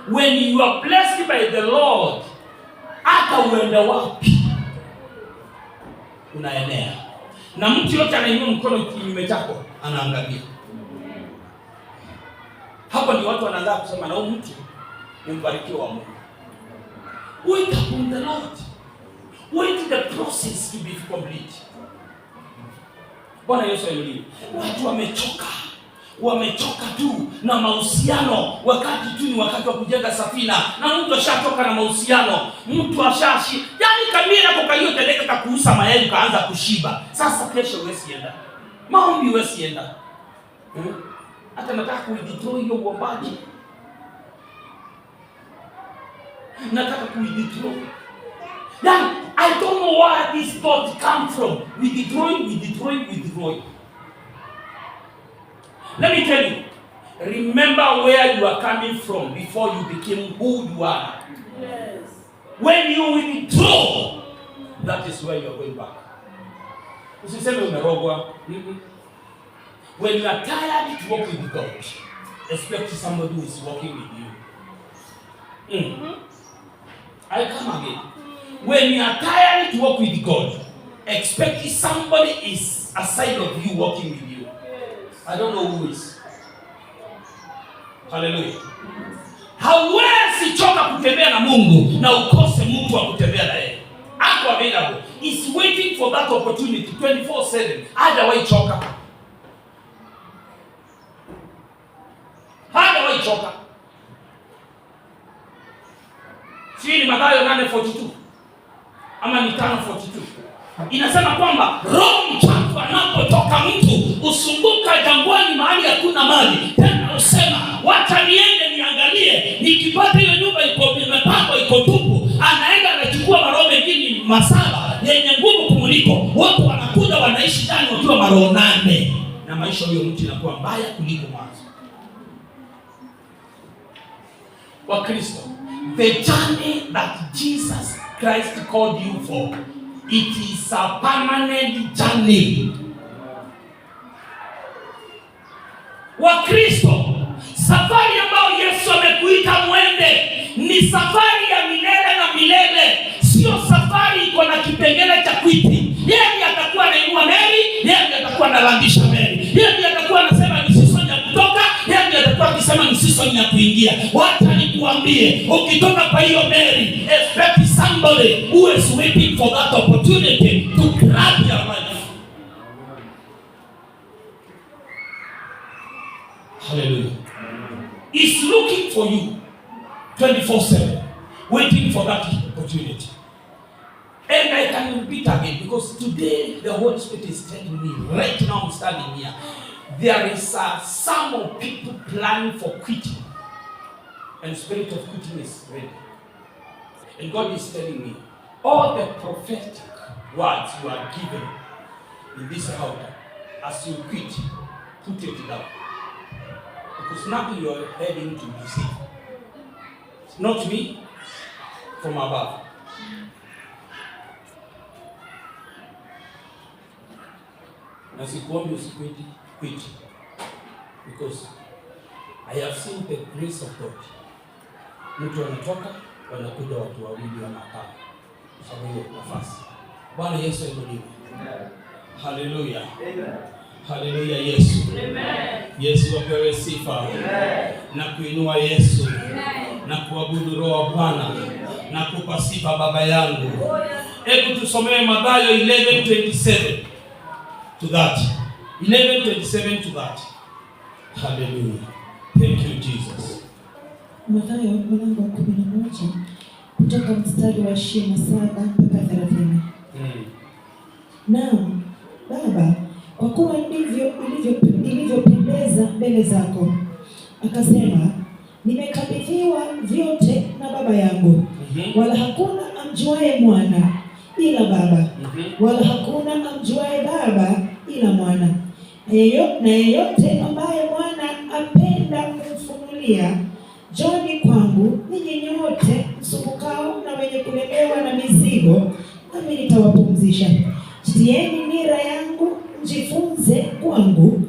When you are blessed by the Lord, hata uende wapi unaenea, na mtu yote anainua mkono kinyume chako anaangalia. Hapo ni watu wanaanza kusema na huyu mtu ni mbarikiwa wa Mungu. Wait upon the Lord. Wait the process to be complete. Bwana Yesu ainuliwe. Watu wamechoka, wamechoka tu na mahusiano, wakati tu ni wakati wa kujenga safina, na mtu ashatoka na mahusiano, mtu ashashi, yaani kamera kwa hiyo tendeka kakuusa mayai kaanza kushiba. Sasa kesho huwezi enda maombi, huwezi enda. Hata nataka kuwithdraw hiyo uombaji, nataka kuwithdraw. Yani, I don't know where this thought come from. Withdrawing, withdrawing, withdrawing. Let me tell you, remember where you are coming from before you became who you are. Yes. When you withdraw, that is where you are going back. Usiseme umerogwa. When you are tired to walk with God, expect somebody who is walking with you. I come again. When you are tired to walk with God, expect somebody is aside of you walking with you. Yes. I don't know who is. Hallelujah. Hauwezi choka kutembea na Mungu na ukose mtu wa kutembea na yeye. Ako available. Is waiting for that opportunity 24/7. Hajawahi choka. Hajawahi choka. Si ni Mathayo 8:42 ama ni 5:42. Inasema kwamba roho mchafu anapotoka mtu usumbuka jangwani mahali hakuna maji, tena usema wacha niende niangalie, nikipata hiyo nyumba iko imepangwa iko maroho 8, na maisha huyo mtu inakuwa mbaya kuliko mwanzo. Wakristo, the journey that Jesus Christ called you for, it is a permanent journey. Wakristo, safari ambayo Yesu amekuita mwende ni safari ya milele na milele, sio safari iko na kipengele cha kwiti. Yeye ndiye atakuwa anainua meli, yeye ndiye atakuwa analandisha meli, yeye ndiye atakuwa anasema ni season ya kutoka, yeye ndiye atakuwa akisema ni season ya kuingia. Wacha nikuambie, ukitoka kwa hiyo meli, expect somebody who is waiting for that opportunity to grab your life. Hallelujah. He's looking for you 24/7, waiting for that opportunity. And I can repeat again, because today the Holy Spirit is telling me, right now I'm standing here, there is some of people planning for quitting. And spirit of quitting is ready. And God is telling me, all the prophetic words you are given in this altar, as you quit, put it down. Because now you are heading to receive. It's not me, from above. Na sikuombi usikwiti, quit. Because I have seen the grace of God. Mtu anatoka, wanakuja watu wawili ama watano. Kwa sababu hiyo nafasi. Bwana Yesu ainuliwe. Hallelujah. Hallelujah Yesu. Amen. Yesu apewe sifa. Amen. Na kuinua Yesu. Amen. Na kuabudu Roho wa Bwana. Na kupa sifa Baba yangu. Hebu tusomee Mathayo 11:27 to that. 11:27 to that. Hallelujah. Thank you Jesus. Mathayo mlango wa 11 kutoka mstari wa 27 mpaka 30. Naam, Baba, kwa kuwa ndivyo ilivyopendeza mbele zako. Akasema, nimekabidhiwa vyote na Baba yangu. Wala hakuna amjuaye Mwana ila Baba. Wala hakuna amjuaye Baba ila Mwana, na yeyote ambaye Mwana apenda kumfunulia. Njoni kwangu ninyi nyote msumbukao na wenye kulemewa na mizigo, nami nitawapumzisha. Jitieni nira yangu, mjifunze kwangu,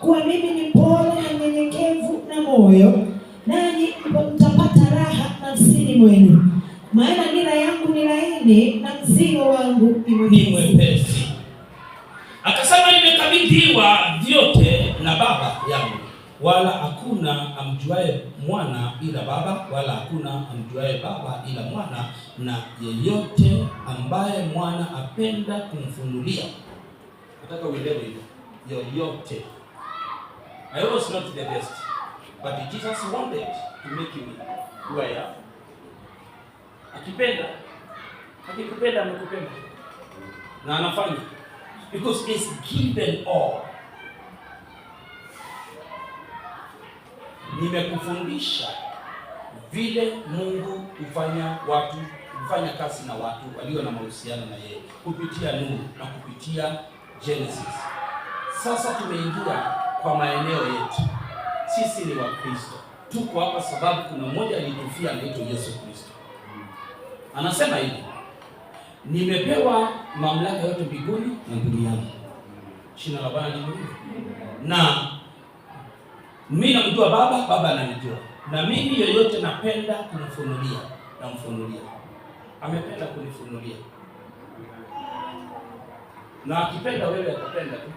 kuwa mimi ni mpole na mnyenyekevu na moyo, nanyi mtapata raha nafsini mwenu. Maana nira yangu ni laini na mzigo wangu ni mwepesi. Akasema, nimekabidhiwa vyote na Baba yangu, wala hakuna amjuaye Mwana ila Baba, wala hakuna amjuaye Baba ila Mwana, na yeyote ambaye Mwana apenda kumfunulia. Nataka uelewe hivyo. Yoyote. I was not the best, but Jesus wanted to make me who I am. Akipenda, akikupenda amekupenda. Na anafanya. Because it's given all. Nimekufundisha vile Mungu hufanya watu, hufanya kazi na watu walio na mahusiano na yeye kupitia nuru na kupitia Genesis. Sasa tumeingia kwa maeneo yetu. Sisi ni Wakristo. Tuko hapa sababu kuna mmoja alitufia anaitwa Yesu Kristo. Anasema hivi, nimepewa mamlaka yote mbinguni na duniani. Jina la Bwana liinuliwe. Na mimi namjua Baba, Baba ananijua. Na mimi yoyote napenda kumfunulia, namfunulia. Amependa kunifunulia. Na akipenda wewe atapenda tu.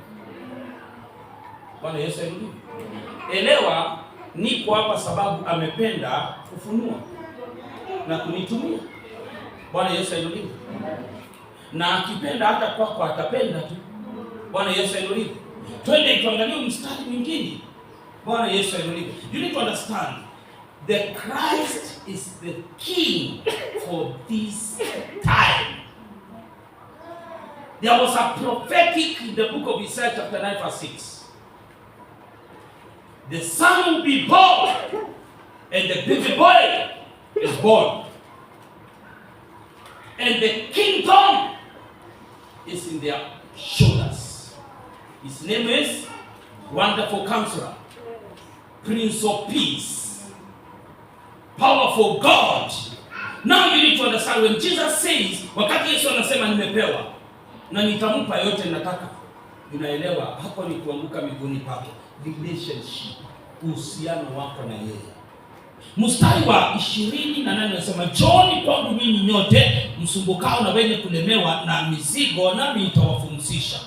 Bwana Yesu ainuliwe. Elewa, niko hapa sababu amependa kufunua na kunitumia. Bwana Yesu ainuliwe. Na akipenda hata kwako atapenda tu. Bwana Yesu ainuliwe. Twende tuangalie mstari mwingine. Bwana Yesu ainuliwe. You need to understand the Christ is the king for this time. There was a prophetic in the book of Isaiah chapter 9 verse 6. The son will be born and the baby boy is born. And the kingdom is in their shoulders. His name is Wonderful Counselor, Prince of Peace, Powerful God. Now you need to understand when Jesus says, wakati Yesu anasema nimepewa na nitampa yote nataka, unaelewa hapo ni kuanguka miguuni pake, relationship, uhusiano wako na yeye. Mstari wa 28 anasema, njooni kwangu ninyi nyote msumbukao na wenye kulemewa na mizigo, nami nitawapumzisha.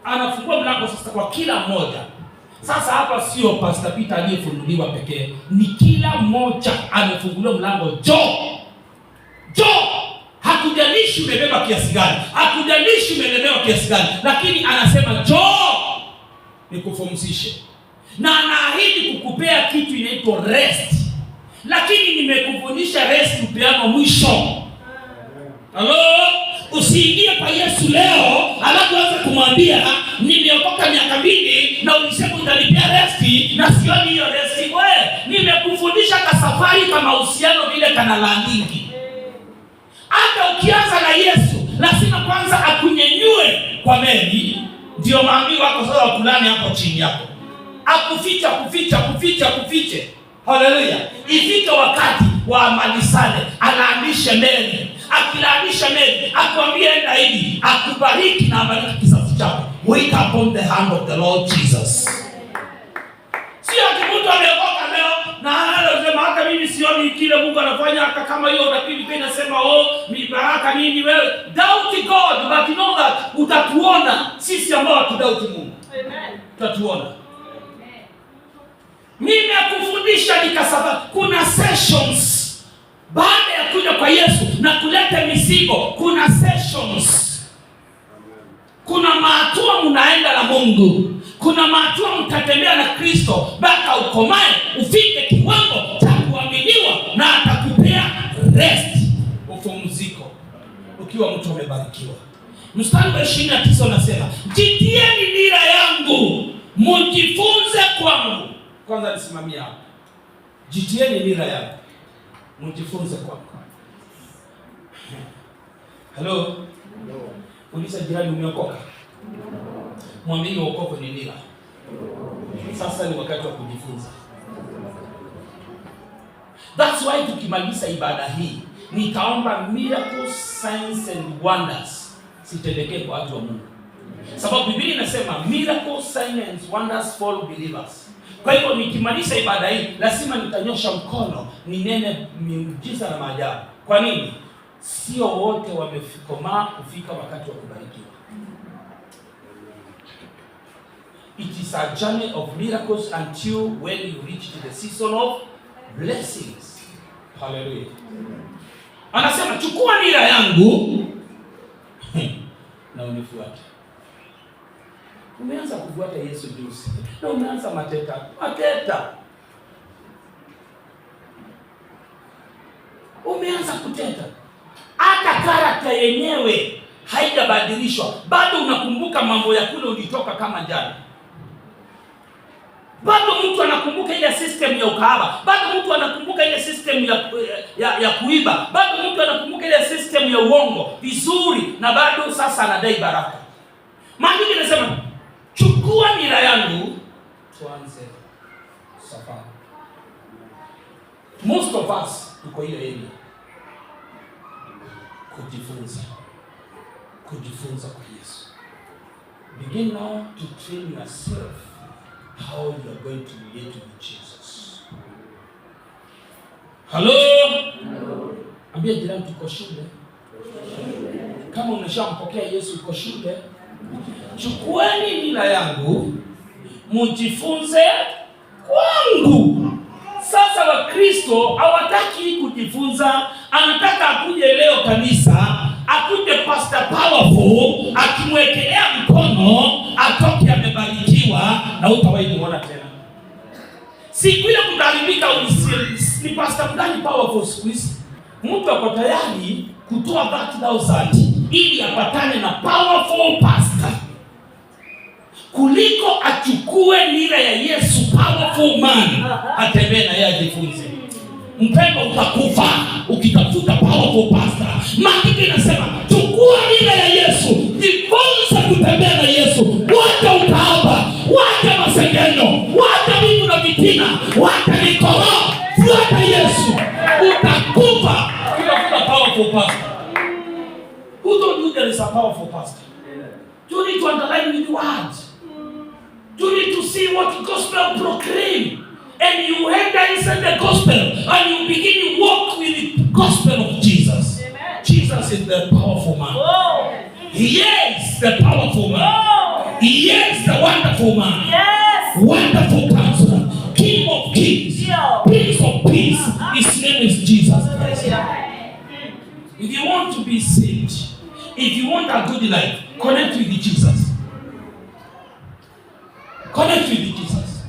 Anafungua mlango sasa kwa kila mmoja. Sasa hapa sio Pastor Peter aliyefunuliwa pekee, ni kila mmoja amefunguliwa mlango. Njoo, njoo. Hakujalishi umebeba kiasi gani, hakujalishi umelemewa kiasi gani, lakini anasema njoo nikupumzishe, na anaahidi kukupea kitu inaitwa rest, lakini nimekufundisha rest upeano mwisho. Halo, usiingie kwa Yesu leo alafu anza kumwambia nimeokoka miaka 2 na ulisema utanipea rest na sioni hiyo rest. We, nimekufundisha kasafari kama uhusiano vile kana landingi. Hata ukianza na Yesu lazima kwanza akunyenyue kwa meli, ndio maadui wako sasa wakulani hapo chini yako, akuficha kuficha kuficha kufiche. Haleluya! Ifike wakati wamalizane, alaanishe meli. Akilaanisha meli, akwambie enda hivi, akubariki na abariki kizazi chako. Wait upon the hand of the Lord Jesus. Sio ati mtu ameokoka leo na anasema hata mimi sioni kile Mungu anafanya, hata kama hiyo lakini pia inasema, oh, ni baraka nini wewe. Doubt God, but you know that utatuona sisi ambao hatudoubt Mungu. Amen. Utatuona. Nimekufundisha nikasema kuna sessions baada ya kuja kwa Yesu na kuleta mizigo, kuna sessions, kuna mahatua mnaenda na Mungu, kuna mahatua mtatembea na Kristo mpaka ukomae ufike kiwango cha kuaminiwa na atakupea rest, upumziko, ukiwa mtu amebarikiwa. Mstari wa 29 unasema, jitieni nira yangu mujifunze kwangu. Kwanza nisimamie hapo, jitieni nira yangu mjifunze kwangu. Halo, uliza jirani, umeokoka? Mwambie wokovu ni nira. Sasa ni wakati wa kujifunza. That's why tukimaliza ibada hii nitaomba miracles, signs and wonders zitendekee kwa watu wa Mungu, sababu Biblia inasema miracles, signs and wonders follow believers. Kwa hivyo nikimaliza ibada hii lazima nitanyosha mkono ninene miujiza na maajabu. Kwa nini? Sio wote wamekomaa kufika wakati wa kubarikiwa. It is a journey of miracles until when you reach to the season of blessings. Hallelujah. Anasema chukua nira yangu na unifuate. Umeanza kufuata Yesu juzi na umeanza mateta mateta, umeanza kuteta, hata character yenyewe haijabadilishwa, bado unakumbuka mambo ya kule ulitoka kama jana. Bado mtu anakumbuka ile system ya ukahaba, bado mtu anakumbuka ile system ya kuiba, bado mtu anakumbuka ile system ya uongo vizuri, na bado sasa anadai baraka. Maandiko yanasema chukua nira yangu tuanze safari. Most of us tuko hiyo area kujifunza, kujifunza kwa Yesu. Begin now to train yourself how you are going to relate with Jesus. Hello? Ambia jirani tuko shule. Kama umeshampokea Yesu uko shule. Chukueni nira yangu mujifunze kwangu. Sasa Wakristo hawataki kujifunza, anataka akuje leo kanisa, akuje Pastor Powerful, akimwekelea mkono atoke amebarikiwa, na utawahi muona tena. Siku ile kutaribika, ni pastor mgani powerful siku hizi? Mtu ako tayari kutoa 30,000 ili apatane na powerful pastor kuliko achukue nira ya Yesu powerful man atembee na yeye ajifunze. Mpendo, utakufa ukitafuta powerful pastor. Maandiko inasema chukua nira ya Yesu, jifunze kutembea na Yesu, wacha Fuata Yesu, utakufa ukitafuta powerful pastor. Who told you there is a powerful pastor? You need to underline with words. You need to see what gospel proclaim. And you enter inside the gospel and you begin to walk with the gospel of Jesus. Amen. Jesus is the powerful man. Oh. He is the powerful man. Oh. He is the wonderful man. Yes. Wonderful counselor, King of kings, Ndio. Prince of peace. His name is Jesus Christ. If you want to be saved, if you want a good life, connect with Jesus. Connect with Jesus.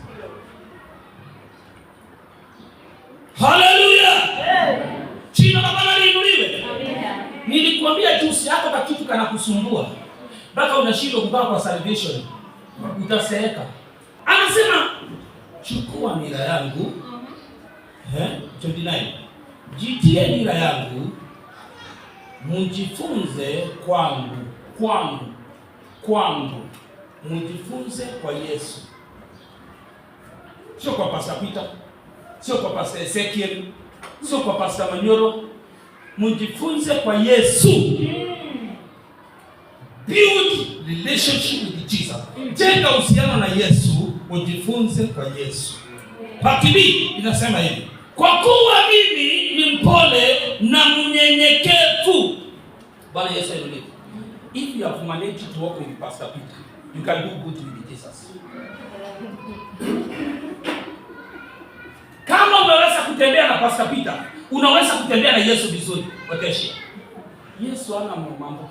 Hallelujah. Jina la Bwana liinuliwe. Nilikuambia juzi yako ka kitu kanakusumbua mpaka unashindwa kukaa kwa salvation, utaseeka. Anasema chukua nira yangu, 29, jitie nira yangu, mujifunze kwangu, kwangu, kwangu, mujifunze kwa Yesu, sio kwa Pastor Peter, sio kwa Pastor Ezekiel, sio kwa Pastor Manyoro, mujifunze kwa Yesu. Build relationship with Jesus. Jenga uhusiano na Yesu, ujifunze kwa Yesu. Part B inasema hivi: kwa kuwa mimi ni mpole na mnyenyekevu. Bwana Yesu ainuliwe. If you have managed to walk with Pastor Peter, you can do good with Jesus. Kama umeweza kutembea na Pastor Peter, unaweza kutembea na Yesu vizuri. Wateshia. Yesu hana mambo.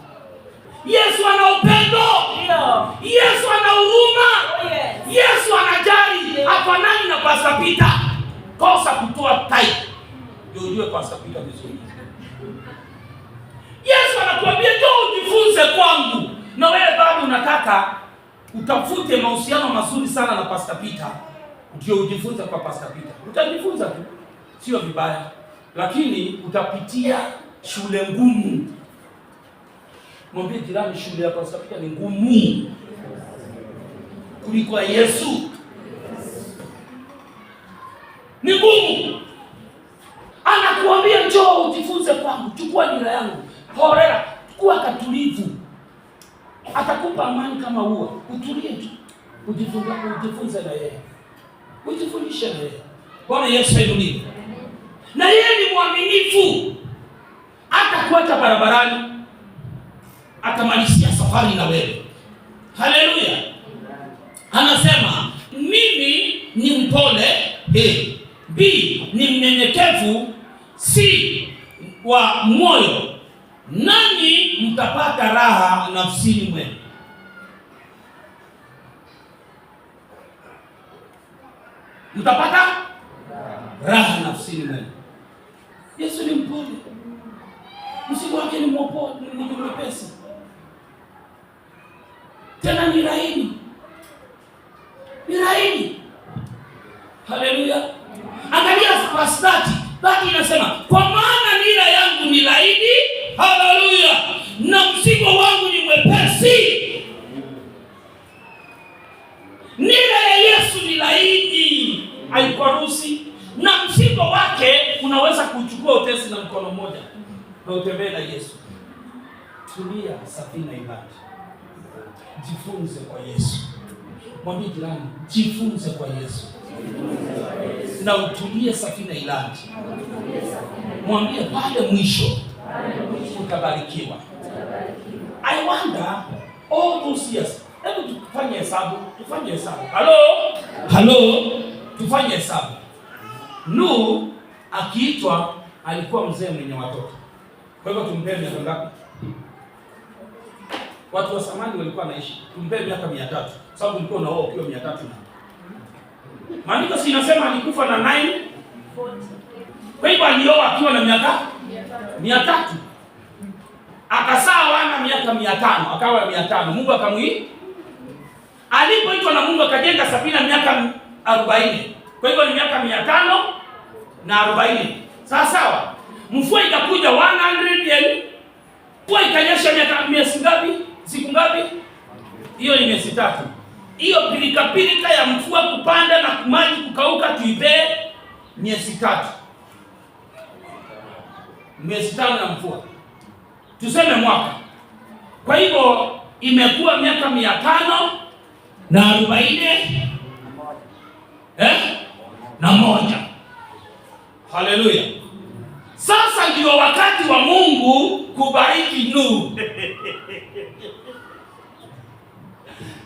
Yesu ana upendo. Ndio. Yesu ana huruma. Oh, yes. Yesu anajali. Hafanani na Pastor Peter. Kosa kutoa type ndio ujue Pastor Peter vizuri. Yesu anakuambia njoo ujifunze kwangu, na wewe bado unataka utafute mahusiano mazuri sana na Pastor Peter ndio ujifunze kwa Pastor Peter. Utajifunza tu, sio vibaya, lakini utapitia shule ngumu. Mwambie jirani, shule ya Pastor Peter ni ngumu kuliko ya Yesu. Ni ngumu. Anakuambia njoo ujifunze kwangu, chukua nira yangu, horera, kuwa katulivu, atakupa amani kama ua. Utulie tu, ujifunze, ujifunze na yeye, ujifundishe na yeye. Bwana Yesu ainuliwe. Na yeye ni mwaminifu, hata kuacha barabarani, atamalizia safari na wewe. Haleluya! Anasema mimi ni mpole, A. B ni mnyenyekevu, C wa moyo, nanyi mtapata raha nafsini mwenu. Mtapata raha nafsini mwenu. Yesu ni mpole, mzigo wake ni ni mwepesi, tena ni laini, ni laini. Haleluya! Angalia verse 30. 30 inasema kwa maana nira yangu ni laini, haleluya, na mzigo wangu ni mwepesi. Nira ya Yesu ni laini, haikwarusi, na mzigo wake unaweza kuchukua utesi na mkono mmoja na utembee na Yesu. Tulia, safina ibadi, jifunze kwa Yesu. Mwambie jirani, jifunze kwa Yesu na utulie safina ilandi. Mwambie pale mwisho utabarikiwa. I wonder all those years. Hebu tufanye hesabu, tufanye hesabu. Halo? Halo? Tufanye hesabu. Nuhu akiitwa alikuwa mzee mwenye watoto. Kwa hivyo tumpee miaka ngapi? Watu wa zamani walikuwa wanaishi. Tumpee miaka 300. Sababu ulikuwa unaoa ukiwa 300 na. Maandiko si inasema alikufa na 9. Kwa hivyo alioa akiwa na miaka 300. Akazaa wana miaka 500, akawa 500. Mungu akamwi. Alipoitwa na Mungu akajenga safina miaka 40. Kwa hivyo ni miaka 540. Sawa sawa. Mvua ikakuja 100 and mvua ikanyesha miaka miezi ngapi? Siku ngapi? Hiyo ni miezi 3. Hiyo pilika pilika ya mvua kupanda na maji kukauka tuipee miezi 3. Miezi 5 ya mvua, tuseme mwaka. Kwa hivyo imekuwa miaka 541 na moja. Haleluya! Sasa ndio wakati wa Mungu kubariki Nuhu.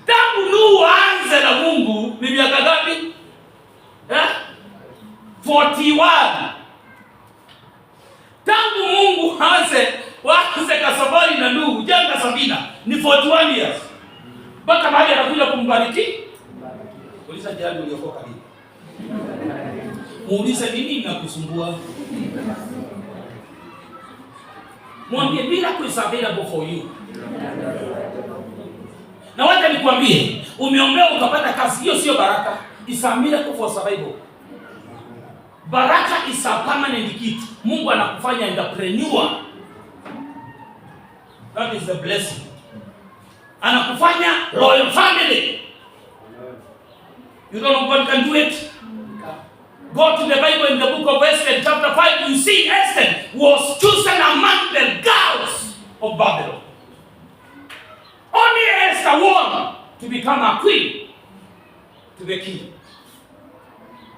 Tangu Nuhu aanze na Mungu ni miaka ngapi? 41. Tangu Mungu waanze kasafari na Nuhu, jenga safina ni 41 years. Mpaka mahali anakuja kumbariki. Uliza jirani, uliokoka lini? Muulize, nini inakusumbua? Mwambie miracle is available for you. Na wacha nikwambie, umeombea ukapata kazi, hiyo sio baraka. It's a miracle for survival. Baraka is a permanent gift. Mungu anakufanya entrepreneur. That is the blessing. Anakufanya royal family. You don't know God can do it? Go to the Bible in the book of Esther, chapter 5, you see Esther was chosen among the girls of Babylon. Only Esther won to become a queen to the king.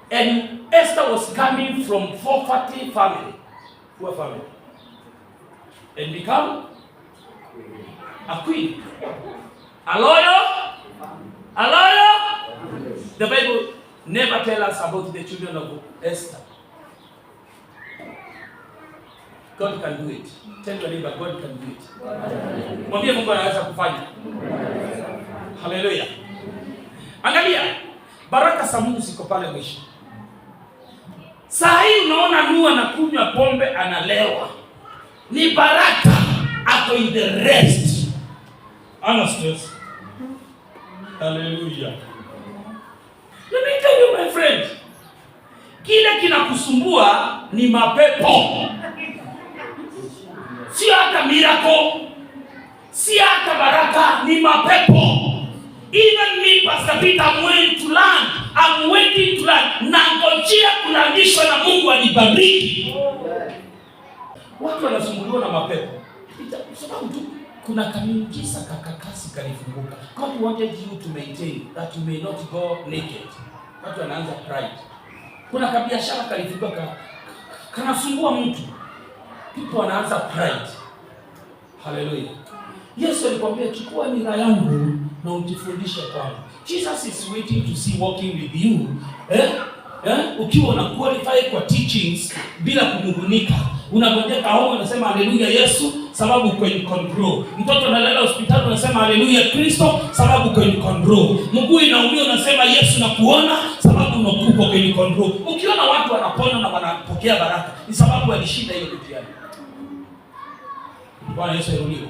And Esther was coming from poverty family, poor family, and become a queen. A loyal, a loyal. The Bible never tell us about the children of Esther. God can do it. Tell your neighbor, God can do it. Mwambie Mungu anaweza kufanya. Haleluya. Angalia, baraka za Mungu ziko pale mwisho. Saa hii unaona Nuhu anakunywa pombe, analewa. Ni baraka, ako in the rest. Ana stress. Haleluya. Let me tell you, my friend, kile kinakusumbua ni mapepo, sio hata miracle, si hata baraka, ni mapepo. Even me, Pastor Peter, I'm waiting to learn. I'm waiting to learn. Nangojea kulandishwa na Mungu anibariki. Watu wanasumbuliwa na mapepo sababu tu kuna kamiujiza kakakasi kalifunguka. God wanted you to maintain that you may not go naked. Watu wanaanza pride. Kuna kabiashara kalifunguka kanasumbua mtu. People wanaanza pride. Haleluya. Yesu alikwambia, chukua nira yangu na ujifundishe kwangu. Jesus is waiting to see walking with you. Eh? Eh? Ukiwa una qualify kwa teachings bila kunungunika. Unagonjeka homa, unasema haleluya Yesu sababu uko in control. Mtoto analala hospitali, unasema haleluya Kristo sababu uko in control. Mguu inaumia, unasema Yesu nakuona sababu uko in control. Ukiona watu wanapona na wanapokea baraka ni sababu walishinda hiyo mitihani. Bwana Yesu ainuliwe.